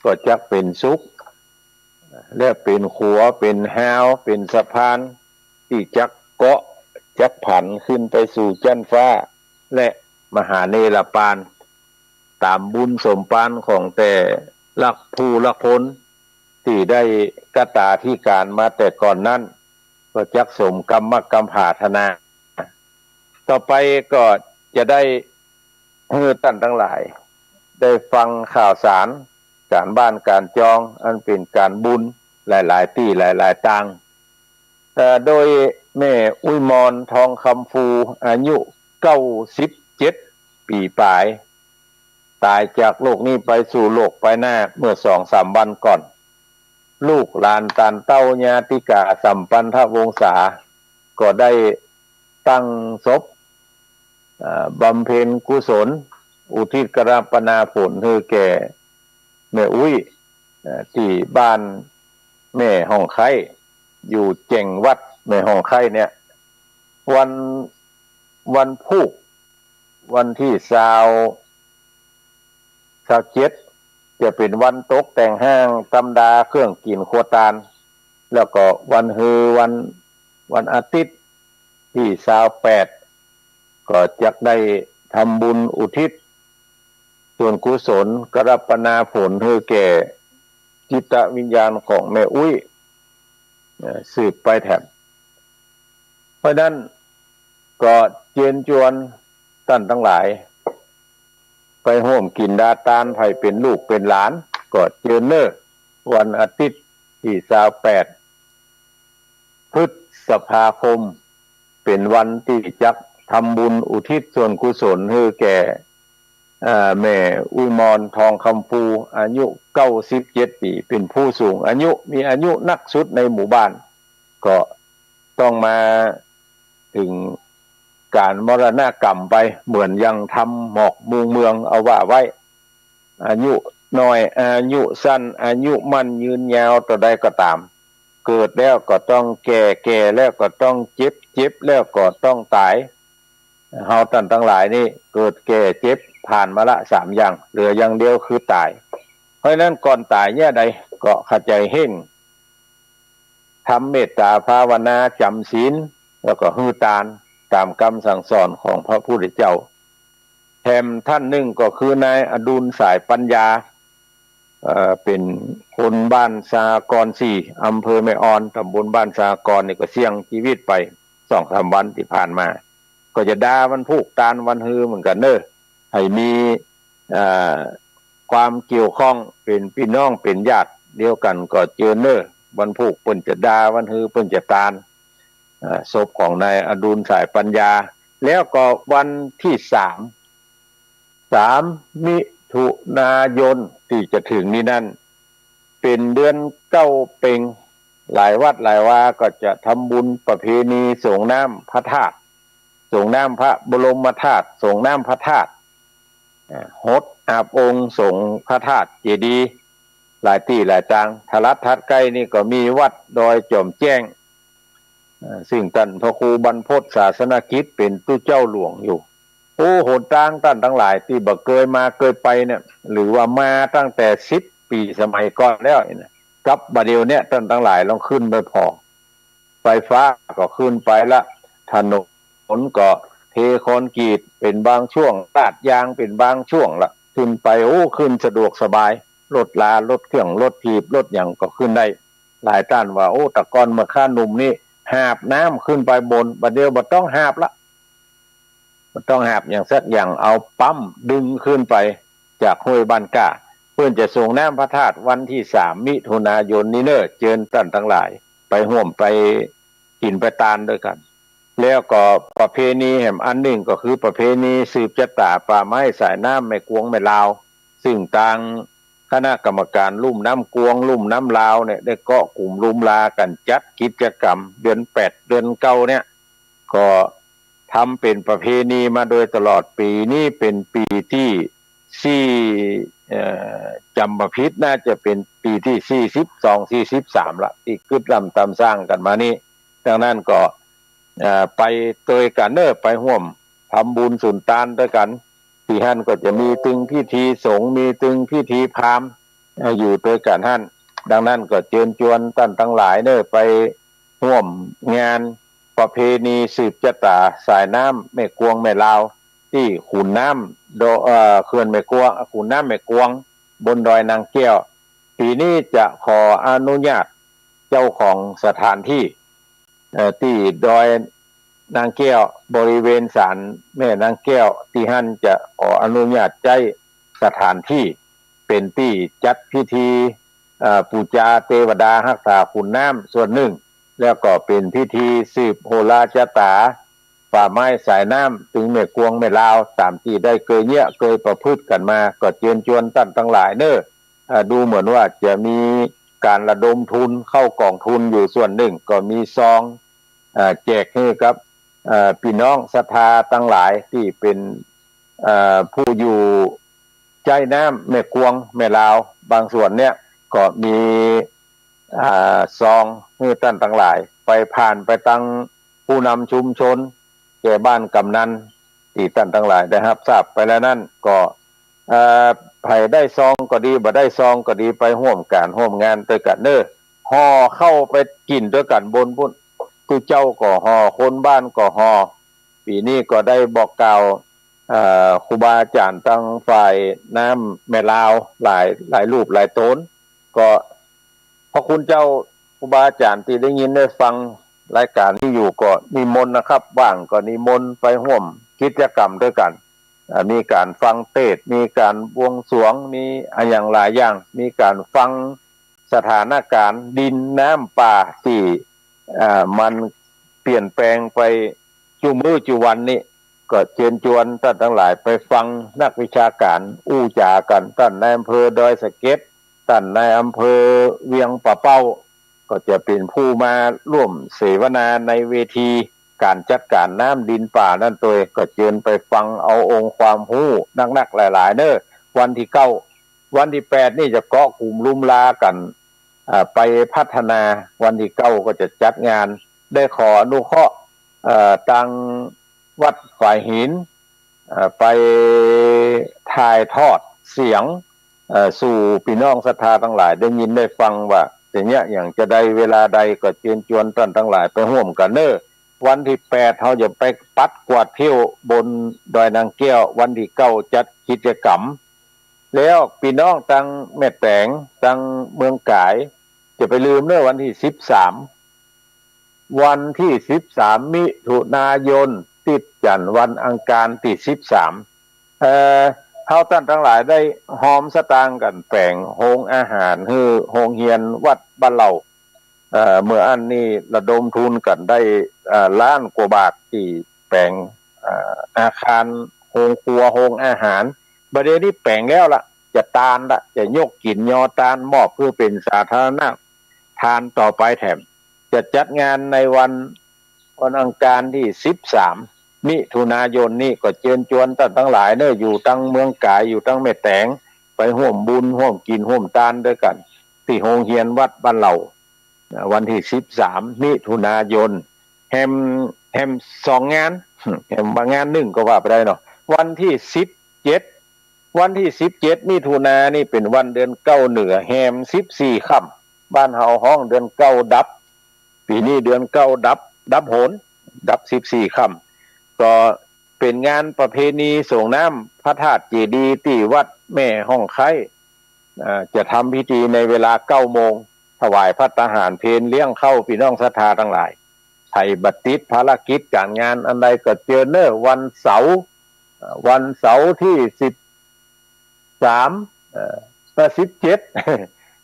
ก็จักเป๋นสุข และเป๋นขัว เป๋นฮาว เป๋นสะพาน ตี้จักเกาะ จักผันขึ้นไปสู่จั๊นฟ้า และมหาเนรปาน ต๋ามบุญสมภารของแต่ละผู้ละคน ตี้ได้กตาธิการมาแต่ก่อนนั้น ก็จักสมกำมะกำผาถนา ต่อไปก็จะได้หื้อต้านตังหลาย ได้ฟังข่าวสารก๋านบ้านก๋านจอง อันเป๋นก๋านบุญหลายๆ ตี้หลายๆ ตาง เอ่อ โดยแม่อุ๊ยมอน ทองคำฟู อายุเก้าสิบเจ็ดปี๋ป๋าย ต๋ายจากโลกนี้ไปสู่โลกไปหน้าเมื่อสองสามวันก่อน ลูกหลานตานเต้าญาติกาสัมปันธวงศา ก็ได้ตั้งศพ เอ่อ บำเพ็ญกุศล อุทิศกรปนาผลหื้อแก่แม่อุ๊ย เอ่อ ตี้บ้านแม่ฮ่องไคร้ อยู่แจ๋งวัดแม่ฮ่องไคร้เนี่ย วัน วันพูก วันตี้ซาว ซาวเจ็ด จะเป๋นวันตกแต่งฮ้างตำดาเครื่องกิ๋นครัวตาน แล้วก็วันฮือวัน วันอาทิตย์ตี้ซาวแปด ก็จักได้ทำบุญอุทิศส่วนกุศลกรปนาผลหื้อแก่จิตวิญญาณของแม่อุ๊ย เอ่อ สืบไปแถม เพราะนั้นก็เจิญจวนต้านตังหลาย ไปฮ่วมกิ๋นดาตาน ใผเป๋นลูกเป๋นหลาน ก็เจิญเน่อ วันอาทิตย์ตี้ซาวแปด พฤษภาคม เป๋นวันตี้จักทำบุญอุทิศส่วนกุศลหื้อแก่ เอ่อ แม่อุ๊ยมอน ทองคำฟู อายุเก้าสิบเจ็ดปี๋ เป๋นผู้สูงอายุ มีอายุนักสุดในหมู่บ้าน ก็ต้องมาเถิงก๋านมรณกรรมไป เหมือนอย่างธรรมหมอกมุงเมืองเอาว่าไว้ อายุน้อย อายุสั้น อายุมั่นยืนยาวเต้าใดก็ต๋าม เกิดแล้วก็ต้องแก่ แก่แล้วก็ต้องเจ็บ เจ็บแล้วก็ต้องต๋าย เฮาต้านตังหลายนี่เกิดแก่เจ็บผ่านมาละสามอย่าง เหลืออย่างเดียวคือต๋าย เพราะฉะนั้นก่อนต๋ายเยียะใดก็ขะใจ๋เฮ่ง ทำเมตต๋าภาวนา จ๋ำศีล แล้วก็หื้อตานต๋ามกำสั่งสอนของพระพุทธเจ้า แถมต้านนึ่งก็คือนายอดุลสายปัญญา เอ่อ เป๋นคนบ้านสหกรณ์สี่ อำเภอแม่ออน ต๋ำบลบ้านสหกรณ์นี่ก็เสี่ยงจีวิตไปสองสามวันตี้ผ่านมา ก็จะดาวันพูกตานวันฮือเหมือนกั๋นเน่อ หื้อมี เอ่อ ความเกี่ยวข้องเป๋นปี้น้องเป๋นญาติเดียวกั๋นก็เจิญเน่อ วันพูกเปิ้นจะดา วันฮือเปิ้นจะตาน เอ่อ ศพของนายอดุลสายปัญญา แล้วก็วันตี้สาม สามมิถุนายนตี้จะเถิงนี้นั้น เป๋นเดือนเก๊าเป็ง หลายวัดหลายวาก็จะทำบุญประเพณีสรงน้ำพระธาตุ สรงน้ำพระบรมธาตุ สรงน้ำพระธาตุ อ่า หดอาบองค์สรงพระธาตุเจดีย์ หลายตี้หลายตาง ทะลัดทัดใก้นี่ก็มีวัดดอยจ๋อมแจ้ง อ่า ซึ่งต้านพระครูบรรพตศาสนกิจเป๋นตุ๊เจ้าหลวงอยู่ โอ้ หนตางต้านตังหลายตี้บ่เกยมาเกยไปเนี่ย หรือว่ามาตั้งแต่สิบปี๋สมัยก่อนแล้วเนี่ย กับบ่าเดี่ยวเนี่ยต้านตังหลายลองขึ้นไปผ่อ ไฟฟ้าก็ขึ้นไปละ ถนนก็เทคอนกรีตเป๋นบางช่วง ลาดยางเป๋นบางช่วงละ ขึ้นไป โอ้ ขึ้นสะดวกสบาย รถลา รถเคือง รถถีบ รถหยังก็ขึ้นได้ หลายต้านว่า โอ้ แต่ก่อนเมื่อข้าหนุ่มนี่หาบน้ำขึ้นไปบน บ่าเดี่ยวบ่ต้องหาบละ บ่ต้องหาบหยังสักอย่าง เอาปั๊มดึงขึ้นไปจากห้วยบ้านก้า เปิ้นจะสรงน้ำพระธาตุวันตี้สามมิถุนายนนี้เน่อ เจิญต้านตังหลายไปฮ่วมไปกิ๋นไปตานตวยกั๋น แล้วก็ประเพณีแหมอันนึ่งก็คือประเพณีสืบจะต๋าป่าไม้สายน้ำแม่กวงแม่ลาว ซึ่งตางคณะกรรมก๋านลุ่มน้ำกวงลุ่มน้ำลาวเนี่ย ได้เกาะกุ๋มลุมลากั๋นจัดกิจกรรม เดือนแปดเดือนเก้าเนี่ย ก็ทำเป๋นประเพณีมาโดยตลอด ปี๋นี้เป๋นปี๋ตี้สี่ เอ่อ จ๋ำบ่ผิดน่าจะเป๋นปี๋ตี้สี่สิบสอง สี่สิบสามละ ตี้กึ๊ดร่ำต๋ามสร้างกั๋นมานี้ ดังนั้นก็ เอ่อ ไปตวยกั๋นเน่อ ไปฮ่วมทำบุญสุนตานตวยกั๋น ตี้หั้นก็จะมีตึงพิธีสงฆ์ มีตึงพิธีพราหมณ์ เอ่อ อยู่ตวยกั๋นหั้น ดังนั้นก็เจิญจวนต้านตังหลายเน่อ ไปฮ่วมงานประเพณีสืบจะต๋าสายน้ำแม่กวงแม่ลาว ตี้ขุนน้ ดอ- เอ่อ เขื่อนแม่กวง ขุนน้ำแม่กวง บนดอยนางแก้ว ปี๋นี้จะขออนุญาตเจ้าของสถานตี้ เอ่อ ตี้ดอยนางแก้ว บริเวณศาลแม่นางแก้ว ตี้หั้นจะขออนุญาตใจ๊สถานตี้เป๋นตี้จัดพิธี เอ่อ ปู๋จาเตวดาฮักษาขุนน้ำส่วนนึ่ง แล้วก็เป๋นพิธีสืบโหราจะต๋า ป่าไม้สายน้ำ ตึงแม่กวงแม่ลาว ต๋ามตี้ได้เกยเยียะเกยประพฤติกั๋นมา ก็เจิญจวนต้านตังหลายเน่อ เอ่อ ดูเหมือนว่าจะมีก๋านระดมทุนเข้ากองทุนอยู่ส่วนนึ่ง ก็มีซอง เอ่อ แจกหื้อกับ เอ่อ ปี้น้องศรัทธาตังหลายตี้เป๋น เอ่อ ผู้อยู่ใจ๊น้ำแม่กวงแม่ลาว บางส่วนเนี่ยก็มี อ่า ซองหื้อต้านตังหลาย ไปผ่านไปตังผู้นำชุมชน แก่บ้านกำนัน ตี้ต้านตังหลายได้ฮับทราบไปแล้วนั้น ก็ เอ่อ ใผได้ซองก็ดี บ่ได้ซองก็ดี ไปฮ่วมก๋านฮ่วมงานตวยกั๋นเน่อ ห่อข้าวไปกิ๋นตวยกั๋นบนปู๊น ตุ๊เจ้าก็ห่อ คนบ้านก็ห่อ ปี๋นี้ก็ได้บอกกล่าว เอ่อ ครูบาอาจ๋ารย์ตังฝ่ายน้ำแม่ลาว หลาย หลายรูปหลายต๋น ก็ พระคุณเจ้าครูบาอาจ๋ารย์ตี้ได้ยินได้ฟังรายก๋านนี้อยู่ก็นิมนต์นะครับ ว่างก็นิมนต์ไปฮ่วมกิจกรรมตวยกั๋น เอ่อ มีก๋านฟังเตสน์ มีก๋านบวงสรวง มีอะหยังหลายอย่าง มีก๋านฟังสถานก๋ารณ์ดินน้ำป่าตี้ เอ่อ มันเปลี่ยนแปลงไปจุมื้อจุวันนี้ ก็เจิญจวนต้านตังหลายไปฟังนักวิชาก๋ารอู้จ๋ากั๋น ต้านนายอำเภอดอยสะเก็ด ต้านนายอำเภอเวียงป่าเป้า ก็จะเป๋นผู้มาฮ่วมเสวนาในเวทีก๋านจัดก๋านน้ำดินป่านั้นตวย ก็เจิญไปฟังเอาองค์ความฮู้นักๆหลายๆเน่อ วันตี้เก้า วันตี้แปดนี่จะเกาะกุ๋มลุมลากั๋น อ่า ไปพัฒนา วันตี้เก้าก็จะจัดงาน ได้ขออนุเคราะห์ เอ่อ ตังวัดฝายหิน เอ่อ ไปถ่ายทอดเสียง เอ่อ สู่ปี้น้องศรัทธาตังหลายได้ยินได้ฟังว่าจะเยียะหยังจาใดเวลาใด ก็เจิญจวนต้านตังหลายไปฮ่วมกั๋นเน่อ วันตี้แปดเฮาจะไปปัดกวาดเที่ยวบนดอยนางแก้ว วันตี้เก้าจัดกิจกรรม แล้วปี้น้องตังแม่แต๋ง ตังเมืองก๋าย จะไปลืมเน่อ วันตี้สิบสาม วันตี้สิบสามมิถุนายน ติดจั๋นทร์วันอังคารตี้สิบสาม เอ่อ เฮาต้านตังหลายได้ฮอมสตางค์กั๋นแป๋งโฮงอาหารหื้อโฮงเฮียนวัดบ้านเหล่า เอ่อ เมื่ออั้นนี่ระดมทุนกั๋นได้ เอ่อ ล้านกว่าบาทตี้แป๋ง เอ่อ อาคารโฮงครัวโฮงอาหาร บ่าเดี่ยวนี้แป๋งแล้วละ จะตานละ จะยกกิ๋นยอตานมอบหื้อเป๋นสาธารณทานต่อไปแถม จะจัดงานในวัน วันอังคารตี้สิบสามมิถุนายนนี้ ก็เจิญจวนต้านตังหลายเน่อ อยู่ตังเมืองก๋าย อยู่ตังแม่แต๋ง ไปฮ่วมบุญฮ่วมกิ๋นฮ่วมตานตวยกั๋น ตี้โฮงเฮียนวัดบ้านเหล่า วันตี้สิบสามมิถุนายน แหม แหมสองงาน แหมว่างานนึ่งก็ว่าไปได้เนาะ วันตี้สิบเจ็ด วันตี้สิบเจ็ดมิถุนานี่เป๋นวันเดือนเก้าเหนือ แหมสิบสี่ค่ำ บ้านเฮาฮ้องเดือนเก้าดับ ปี๋นี้เดือนเก้าดับ ดับโหน ดับสิบสี่ค่ำ ก็เป๋นงานประเพณีส่งน้ำพระธาตุเจดีย์ตี้วัดแม่ฮ่องไคร้ อ่า จะทำพิธีในเวลาเก้าโมง ถวายภัตตาหารเพล เลี้ยงข้าวปี้น้องศรัทธาตังหลาย ใผบ่ติดภารกิจก๋านงานอันใดก็เจิญเน่อ วันเสาร์ อ่า วันเสาร์ตี้สิบสาม เอ่อ สิบเจ็ด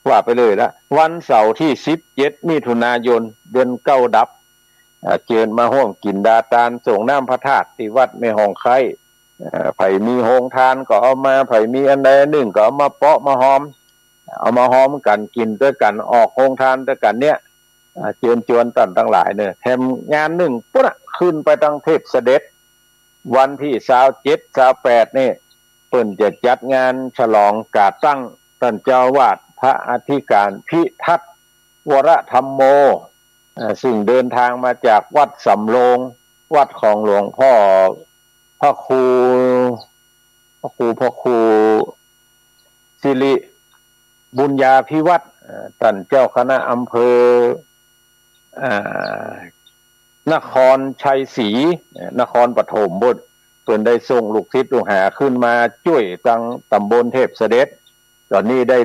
ว่าไปเลยละ วันเสาร์ตี้สิบเจ็ดมิถุนายน เดือนเก้าดับ อ่า เจิญมาฮ่วมกิ๋นดาตานส่งน้ำพระธาตุตี้วัดแม่ฮ่องไคร้ อ่า ใผมีโฮงตานก็เอามา ใผมีอันใดอันนึ่งก็เอามาเปาะมาฮอม เอามาฮอมกั๋นกิ๋นตวยกั๋น ออกโฮงตานตวยกั๋นเนี่ย อ่า เจิญจวนต้านตังหลายเน่อ แถมงานนึ่งปู๊นน่ะ ขึ้นไปตังเทพเสด็จ วันตี้ซาวเจ็ด ซาวแปดนี่ เปิ้นจะจัดงานฉลองก๋าตั้งต้านเจ้าอาวาสพระอธิก๋ารย์พิทักษ์วรธัมโม อ่า ซึ่งเดินตางมาจากวัดสำโรง วัดของหลวงพ่อพระครู พระครู พระครูสิริบุญญาภิวัฒน์ อ่า ต้านเจ้าคณะอำเภอ อ่า นครชัยศรี เอ่อ นครปฐมปู๊น เปิ้นได้ส่งลูกศิษย์ลูกหาขึ้นมาจ้วยตังต๋ำบลเทพเสด็จ ต๋อนนี้ได้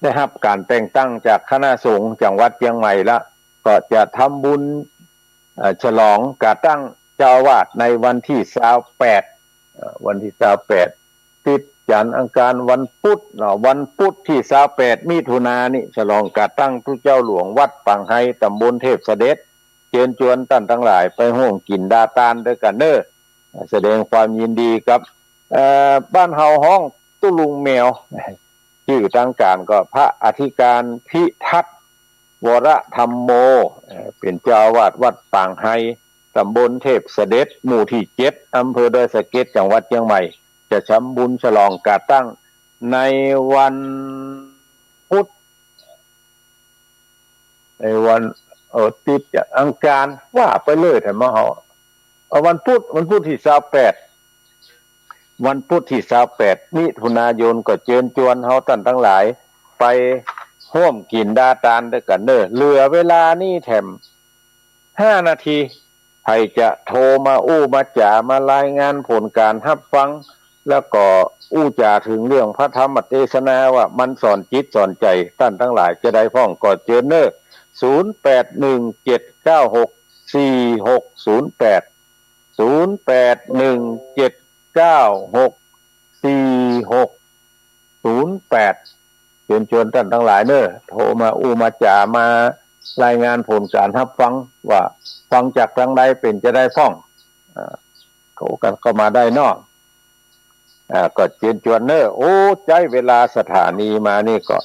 ได้ฮับก๋านแต่งตั้งจากคณะสงฆ์จังหวัดเจียงใหม่ละ ก็จะทำบุญ เอ่อ ฉลองก๋าตั้งเจ้าอาวาสในวันตี้ซาวแปด เอ่อ วันตี้ซาวแปด ติดจันทร์อังคารวันพุธเนาะ วันพุธตี้ซาวแปดมิถุนายนนี้ ฉลองก๋าตั้งตุ๊เจ้าหลวงวัดปางไฮ ต๋ำบลเทพเสด็จ เจิญจวนต้านตังหลายไปฮ่วมกิ๋นดาตานด้วยกั๋นเน่อ แสดงความยินดีกับ เอ่อ บ้านเฮาฮ้องตุ๊ลุงแมว จื้อตางก๋านก็พระอธิการพิทักษ์ วรธรรมโม เอ่อ เป๋นเจ้าอาวาสวัดปางไฮ ต๋ำบลเทพเสด็จ หมู่ตี้เจ็ด อำเภอดอยสะเก็ด จังหวัดเจียงใหม่ จะทำบุญฉลองก๋าตั้งในวันพุธ ในวัน เอ่อ ติดจันทร์อังคาร ว่าไปเลยแถมเฮา เอาวันพุธ วันพุธตี้ซาวแปด วันพุธตี้ซาวแปดมิถุนายน ก็เจิญจวนเฮาต้านตังหลายไปฮ่วมกิ๋นดาตานด้วยกั๋นเน่อ เหลือเวลานี้แถมห้านาที ใผจะโทรมาอู้มาจ๋ามารายงานผลก๋านฮับฟัง แล้วก็อู้จ๋าเถิงเรื่องพระธรรมเตสนาว่ามันสอนจิตสอนใจ๋ต้านตังหลายจาใดพ่องก็เจิญเน่อ ศูนย์แปดหนึ่งเจ็ดเก้าหกสี่หกศูนย์แปด ศูนย์แปดหนึ่งเจ็ดเก้าหกสี่หกศูนย์แปด เจิญจวนต้านตังหลายเน่อ โทรมาอู้มาจ๋ามารายงานผลก๋านฮับฟังว่าฟังจากตางใดเป๋นจาใดพ่อง อ่า ก็ ก็ ก็มาได้เนาะ อ่า ก็เจิญจวนเน่อ โอ้ ใจ๊เวลาสถานีมานี่ก็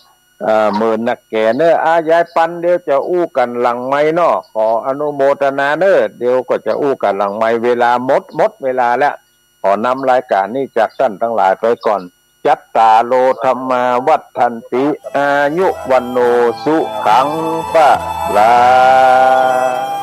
อ่า เมินนักแก่เน่อ อ่า ยายปัน เดี๋ยวจะอู้กั๋นหลังไมค์เนาะ ขออนุโมทนาเน่อ เดี๋ยวก็จะอู้กั๋นหลังไมค์ เวลาหมด หมดเวลาแล้ว ขอนำรายก๋านนี้จากต้านตังหลายไปก่อน จัตตาโร ธัมมา วัฑฒันติ อายุ วัณโณ สุขัง พะลัง